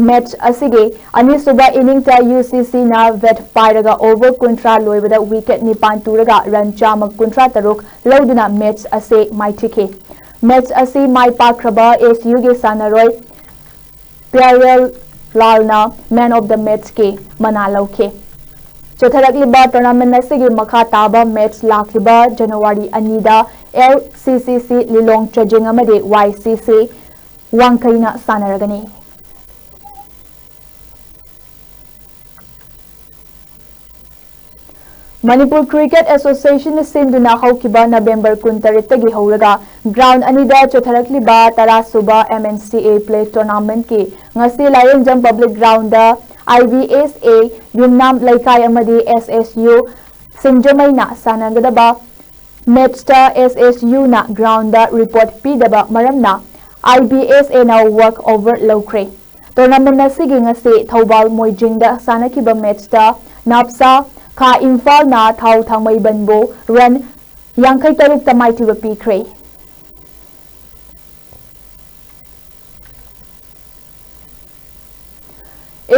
Match ꯑꯁꯤꯒꯤ ꯑꯅꯤꯁꯨꯕ inning ꯇ U C C ꯅ bat ꯄꯥꯏꯔꯒ over ꯀꯨꯟꯊ꯭ꯔꯥ ꯂꯣꯏꯕꯗ wicket ꯅꯤꯄꯥꯟ ꯇꯨꯔꯒ run ꯆꯥꯝꯃ ꯀꯨꯟꯊ꯭ꯔꯥ ꯇꯔꯨꯛ ꯂꯧꯗꯨꯅ match ꯑꯁꯤ ꯃꯥꯏꯊꯤꯈꯤ꯫ Match ꯑꯁꯤ ꯃꯥꯏ ꯄꯥꯛꯈ꯭ꯔꯕ S U ꯒꯤ ꯁꯥꯟꯅꯔꯣꯏ ꯄ꯭ꯌꯥꯔꯦꯜ ꯂꯥꯜꯅ Man of the Match ꯀꯤ ꯃꯅꯥ ꯂꯧꯈꯤ꯫ ꯆꯠꯊꯔꯛꯂꯤꯕ tournament ꯑꯁꯤꯒꯤ ꯃꯈꯥ ꯇꯥꯕ match ꯂꯥꯛꯂꯤꯕ January ꯑꯅꯤꯗ L C C C ꯂꯤꯂꯣꯡ ꯆꯥꯖꯤꯡ ꯑꯃꯗꯤ Y C C ꯋꯥꯡꯈꯩꯅ ꯁꯥꯟꯅꯔꯒꯅꯤ꯫ Manipur Cricket Association ꯅ ꯁꯤꯟꯗꯨꯅ ꯍꯧꯈꯤꯕ November ꯀꯨꯟꯇꯔꯦꯠꯇꯒꯤ ꯍꯧꯔꯒ Ground ꯑꯅꯤꯗ ꯆꯠꯊꯔꯛꯂꯤꯕ ꯇꯔꯥ ꯁꯨꯕ M N C A Play Tournamentꯀꯤ ꯉꯁꯤ ꯂꯥꯏꯔꯦꯟꯖꯝ Public Groundꯗ I V S A ꯌꯨꯝꯅꯥꯝ ꯂꯩꯀꯥꯏ ꯑꯃꯗꯤ S S U ꯁꯤꯡꯖꯃꯩꯅ ꯁꯥꯟꯅꯒꯗꯕ matchꯇ S S Uꯅ groundꯗ report ꯄꯤꯗꯕ ꯃꯔꯝꯅ I V S Aꯅ walk over ꯂꯧꯈ꯭ꯔꯦ꯫ Tournament ꯑꯁꯤꯒꯤ ꯉꯁꯤ ꯊꯧꯕꯥꯜ ꯃꯣꯏꯖꯤꯡꯗ ꯁꯥꯟꯅꯈꯤꯕ matchꯇ ꯅꯥꯞꯁꯥ ꯈꯥ ꯏꯝꯐꯥꯜꯅ ꯊꯥꯎ ꯊꯥꯡꯃꯩꯕꯟꯕꯨ run ꯌꯥꯡꯈꯩ ꯇꯔꯨꯛꯇ ꯃꯥꯏꯊꯤꯕ ꯄꯤꯈ꯭ꯔꯦ꯫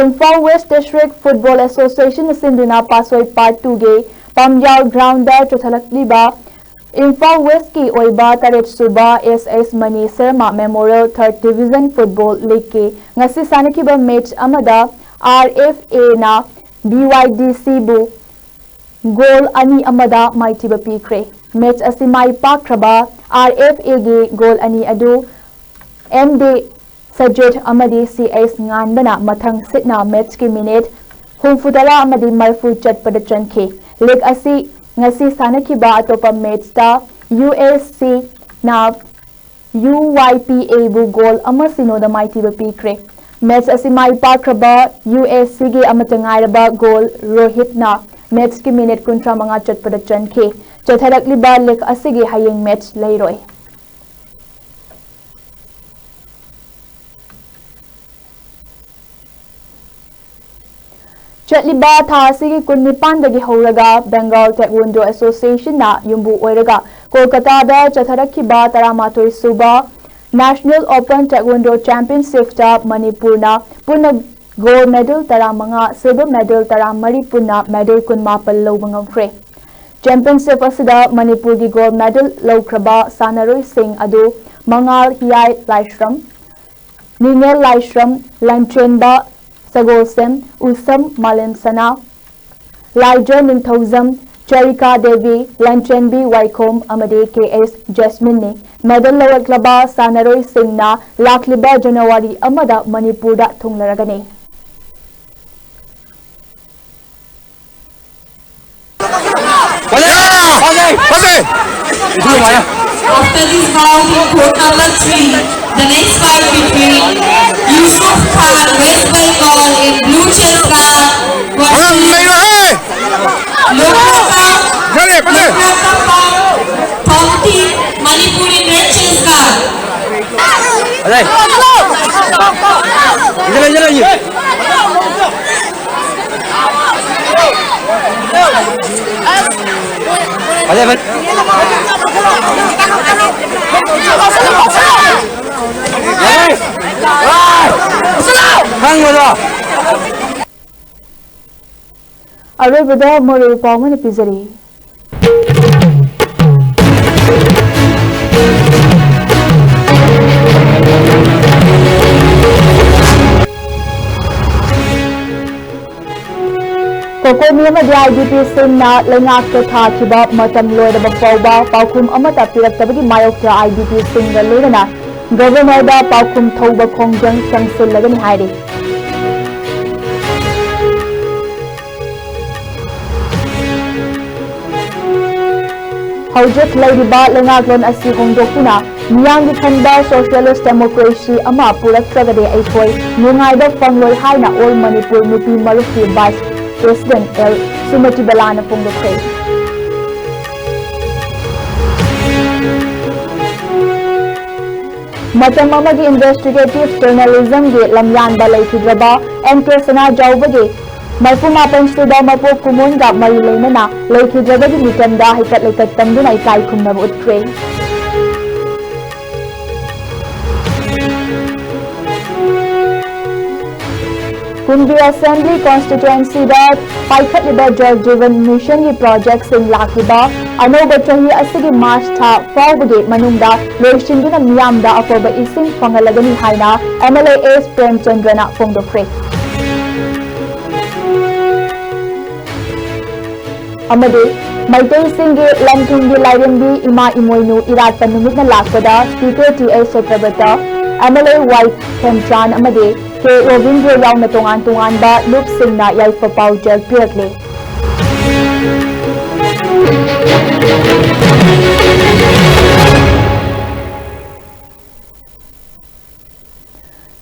Imphal West District Football Association ꯁꯤꯟꯗꯨꯅ ꯄꯥꯠꯁꯣꯏ Part twoꯒꯤ ꯄꯥꯝꯌꯥꯜ groundꯗ ꯆꯠꯊꯔꯛꯂꯤꯕ Imphal Westꯀꯤ ꯑꯣꯏꯕ ꯇꯔꯦꯠ ꯁꯨꯕ S S Mani Sharma Memorial Third Division Football Leagueꯀꯤ ꯉꯁꯤ ꯁꯥꯟꯅꯈꯤꯕ match ꯑꯃꯗ R F Aꯅ B Y D Cꯕꯨ goal ꯑꯅꯤ ꯑꯃꯗ ꯃꯥꯏꯊꯤꯕ ꯄꯤꯈ꯭ꯔꯦ꯫ Match ꯑꯁꯤ ꯃꯥꯏ ꯄꯥꯛꯈ꯭ꯔꯕ R F Aꯒꯤ goal ꯑꯅꯤ ꯑꯗꯨ M D ꯁꯖꯦꯠ ꯑꯃꯗꯤ C S ꯉꯥꯟꯕꯅ ꯃꯊꯪ ꯁꯤꯠꯅ matchꯀꯤ minute ꯍꯨꯝꯐꯨ ꯇꯔꯥ ꯑꯃꯗꯤ ꯃꯔꯤꯐꯨ ꯆꯠꯄꯗ ꯆꯟꯈꯤ꯫ League ꯑꯁꯤ ꯉꯁꯤ ꯁꯥꯟꯅꯈꯤꯕ ꯑꯇꯣꯞꯄ matchꯇ U S Cꯅ U Y P Aꯕꯨ goal ꯑꯃ ꯁꯤꯅꯣꯗ ꯃꯥꯏꯊꯤꯕ ꯄꯤꯈ꯭ꯔꯦ꯫ Match ꯑꯁꯤ ꯃꯥꯏ ꯄꯥꯛꯈ꯭ꯔꯕ U S Cꯒꯤ ꯑꯃꯠꯇ ꯉꯥꯏꯔꯕ goal ꯔꯣꯍꯤꯠꯅ matchꯀꯤ minute ꯀꯨꯟꯊ꯭ꯔꯥ ꯃꯉꯥ ꯆꯠꯄꯗ ꯆꯟꯈꯤ꯫ ꯆꯠꯊꯔꯛꯂꯤꯕ league ꯑꯁꯤꯒꯤ ꯍꯌꯦꯡ match ꯂꯩꯔꯣꯏ꯫ ꯆꯠꯂꯤꯕ ꯊꯥ ꯑꯁꯤꯒꯤ ꯀꯨꯟꯅꯤꯄꯥꯟꯗꯒꯤ ꯍꯧꯔꯒ Bengal Taekwondo Associationꯅ ꯌꯨꯝꯕꯨ ꯑꯣꯏꯔꯒ ꯀꯣꯜꯀꯇꯥꯗ ꯆꯠꯊꯔꯛꯈꯤꯕ ꯇꯔꯥꯃꯥꯊꯣꯏ ꯁꯨꯕ National Open Taekwondo Championshipꯇ ꯃꯅꯤꯄꯨꯔꯅ ꯄꯨꯟꯅ gold medal ꯇꯔꯥꯃꯉꯥ, silver medal ꯇꯔꯥꯃꯔꯤ, ꯄꯨꯟꯅ medal ꯀꯨꯟꯃꯥꯄꯜ ꯂꯧꯕ ꯉꯝꯈ꯭ꯔꯦ꯫ Championship ꯑꯁꯤꯗ ꯃꯅꯤꯄꯨꯔꯒꯤ gold medal ꯂꯧꯈ꯭ꯔꯕ ꯁꯥꯟꯅꯔꯣꯏꯁꯤꯡ ꯑꯗꯨ ꯃꯉꯥꯜ ꯍꯤꯌꯥꯏ ꯂꯥꯏꯁ꯭ꯔꯝ, ꯅꯤꯉꯦꯜ ꯂꯥꯏꯁ꯭ꯔꯝ, ꯂꯟꯆꯦꯟꯕ ꯁꯒꯣꯜꯁꯦꯝ, ꯎꯁꯝ ꯃꯥꯂꯦꯝꯁꯅꯥ, ꯂꯥꯏꯖ ꯅꯤꯡꯊꯧꯖꯝ, ꯆꯔꯤꯀꯥ ꯗꯦꯕꯤ, ꯂꯟꯆꯦꯟꯕꯤ ꯋꯥꯏꯈꯣꯝ ꯑꯃꯗꯤ K S ꯖꯦꯁꯃꯤꯟꯅꯤ꯫ Medal ꯂꯧꯔꯛꯂꯕ ꯁꯥꯟꯅꯔꯣꯏꯁꯤꯡꯅ ꯂꯥꯛꯂꯤꯕ January ꯑꯃꯗ ꯃꯅꯤꯄꯨꯔꯗ ꯊꯨꯡꯂꯔꯒꯅꯤ꯫ ꯐꯖꯩ! ꯐꯖꯩ! ꯐꯖꯩ! ꯏꯊꯨ ꯃꯥꯅ꯫ After this bout in court number three, the next fight between Yusuf Khan, West Bengal, in blue chest guard, versus Lokratna, Lokratna Pam, Pamti, Manipur, in red chest guard. ꯑꯔꯣꯏꯕꯗ ꯃꯔꯨꯑꯣꯏꯕ ꯄꯥꯎ ꯑꯃ ꯄꯤꯖꯔꯤ꯫ ꯀꯣꯀꯣꯃꯤ ꯑꯃꯗꯤ IDPꯁꯤꯡꯅ ꯂꯩꯉꯥꯛꯇ ꯊꯥꯈꯤꯕ ꯃꯇꯝ ꯂꯣꯏꯔꯕ ꯐꯥꯎꯕ ꯄꯥꯎꯈꯨꯝ ꯑꯃꯠꯇ ꯄꯤꯔꯛꯇꯕꯒꯤ ꯃꯥꯌꯣꯛꯇ IDPꯁꯤꯡꯒ ꯂꯣꯏꯅꯅ Governorꯗ ꯄꯥꯎꯈꯨꯝ ꯊꯧꯕ ꯈꯣꯡꯖꯪ ꯆꯪꯁꯤꯜꯂꯒꯅꯤ ꯍꯥꯏꯔꯤ꯫ ꯍꯧꯖꯤꯛ ꯂꯩꯔꯤꯕ ꯂꯩꯉꯥꯛꯂꯣꯟ ꯑꯁꯤ ꯍꯣꯡꯗꯣꯛꯇꯨꯅ ꯃꯤꯌꯥꯝꯒꯤ ꯈꯟꯕ socialist democracy ꯑꯃ ꯄꯨꯔꯛꯇ꯭ꯔꯒꯗꯤ ꯑꯩꯈꯣꯏ ꯅꯨꯡꯉꯥꯏꯕ ꯐꯪꯂꯣꯏ ꯍꯥꯏꯅ All Manipur ꯅꯨꯄꯤ ꯃꯔꯨꯞꯀꯤ Vice President ꯑꯦꯜ ꯁꯨꯃꯇꯤꯕꯂꯥꯅ ꯐꯣꯡꯗꯣꯛꯈ꯭ꯔꯦ꯫ ꯃꯇꯝ ꯑꯃꯒꯤ investigative journalismꯒꯤ ꯂꯝꯌꯥꯟꯕ ꯂꯩꯈꯤꯗ꯭ꯔꯕ ꯑꯦꯟ ꯀꯦ ꯁꯅꯥꯖꯥꯎꯕꯒꯤ ꯃꯔꯤꯐꯨ ꯃꯥꯄꯟ ꯁꯨꯕ ꯃꯄꯣꯛ ꯀꯨꯝꯑꯣꯟꯒ ꯃꯔꯤ ꯂꯩꯅꯅ ꯂꯩꯈꯤꯗ꯭ꯔꯕꯒꯤ ꯃꯤꯇꯝꯗ ꯍꯩꯀꯠ ꯂꯩꯀꯠ ꯇꯝꯗꯨꯅ ꯏꯀꯥꯏ ꯈꯨꯝꯅꯕ ꯎꯠꯈ꯭ꯔꯦ꯫ ꯀꯨꯝꯕꯤ Assembly Constituencyꯗ ꯄꯥꯏꯈꯠꯂꯤꯕ Jal Jeevan Missionꯒꯤ projectꯁꯤꯡ ꯂꯥꯛꯂꯤꯕ ꯑꯅꯧꯕ ꯆꯍꯤ ꯑꯁꯤꯒꯤ March ꯊꯥ ꯐꯥꯎꯕꯒꯤ ꯃꯅꯨꯡꯗ ꯂꯣꯏꯁꯤꯟꯗꯨꯅ ꯃꯤꯌꯥꯝꯗ ꯑꯐꯕ ꯏꯁꯤꯡ ꯐꯪꯍꯜꯂꯒꯅꯤ ꯍꯥꯏꯅ MLA ꯑꯦꯁ ꯄ꯭ꯔꯦꯝꯆꯟꯗ꯭ꯔꯅ ꯐꯣꯡꯗꯣꯛꯈ꯭ꯔꯦ꯫ ꯑꯃꯗꯤ ꯃꯩꯇꯩꯁꯤꯡꯒꯤ ꯂꯟ-ꯊꯨꯝꯒꯤ ꯂꯥꯏꯔꯦꯝꯕꯤ ꯏꯃꯥ ꯏꯃꯣꯏꯅꯨ ꯏꯔꯥꯠꯄ ꯅꯨꯃꯤꯠꯅ ꯂꯥꯛꯄꯗ Speaker ꯇꯤ ꯑꯦꯁ ꯁꯇ꯭ꯌꯕ꯭ꯔꯇ, MLA ꯋꯥꯏ ꯈꯦꯝꯆꯥꯟ ꯑꯃꯗꯤ ꯀꯦ ꯔꯣꯕꯤꯟꯗ꯭ꯔꯣ ꯌꯥꯎꯅ ꯇꯣꯉꯥꯟ ꯇꯣꯉꯥꯟꯕ ꯂꯨꯞꯁꯤꯡꯅ ꯌꯥꯏꯐ ꯄꯥꯎꯖꯦꯜ ꯄꯤꯔꯛꯂꯦ꯫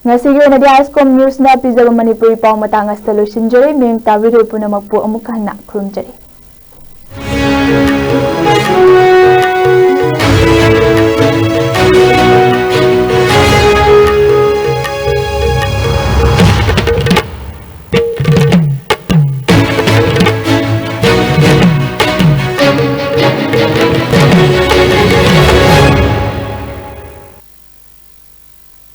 ꯉꯁꯤꯒꯤ ꯑꯣꯏꯅꯗꯤ ꯑꯥꯏꯁꯀꯣꯝ ꯅ꯭ꯌꯨꯁꯅ ꯄꯤꯖꯕ ꯃꯅꯤꯄꯨꯔꯤ ꯄꯥꯎ ꯃꯇꯥꯡ ꯑꯁꯤꯗ ꯂꯣꯏꯁꯤꯟꯖꯔꯦ꯫ ꯃꯤꯌꯦꯡ ꯇꯥꯕꯤꯔꯤꯕ ꯄꯨꯝꯅꯃꯛꯄꯨ ꯑꯃꯨꯛ ꯍꯟꯅ ꯈꯨꯔꯨꯝꯖꯔꯤ꯫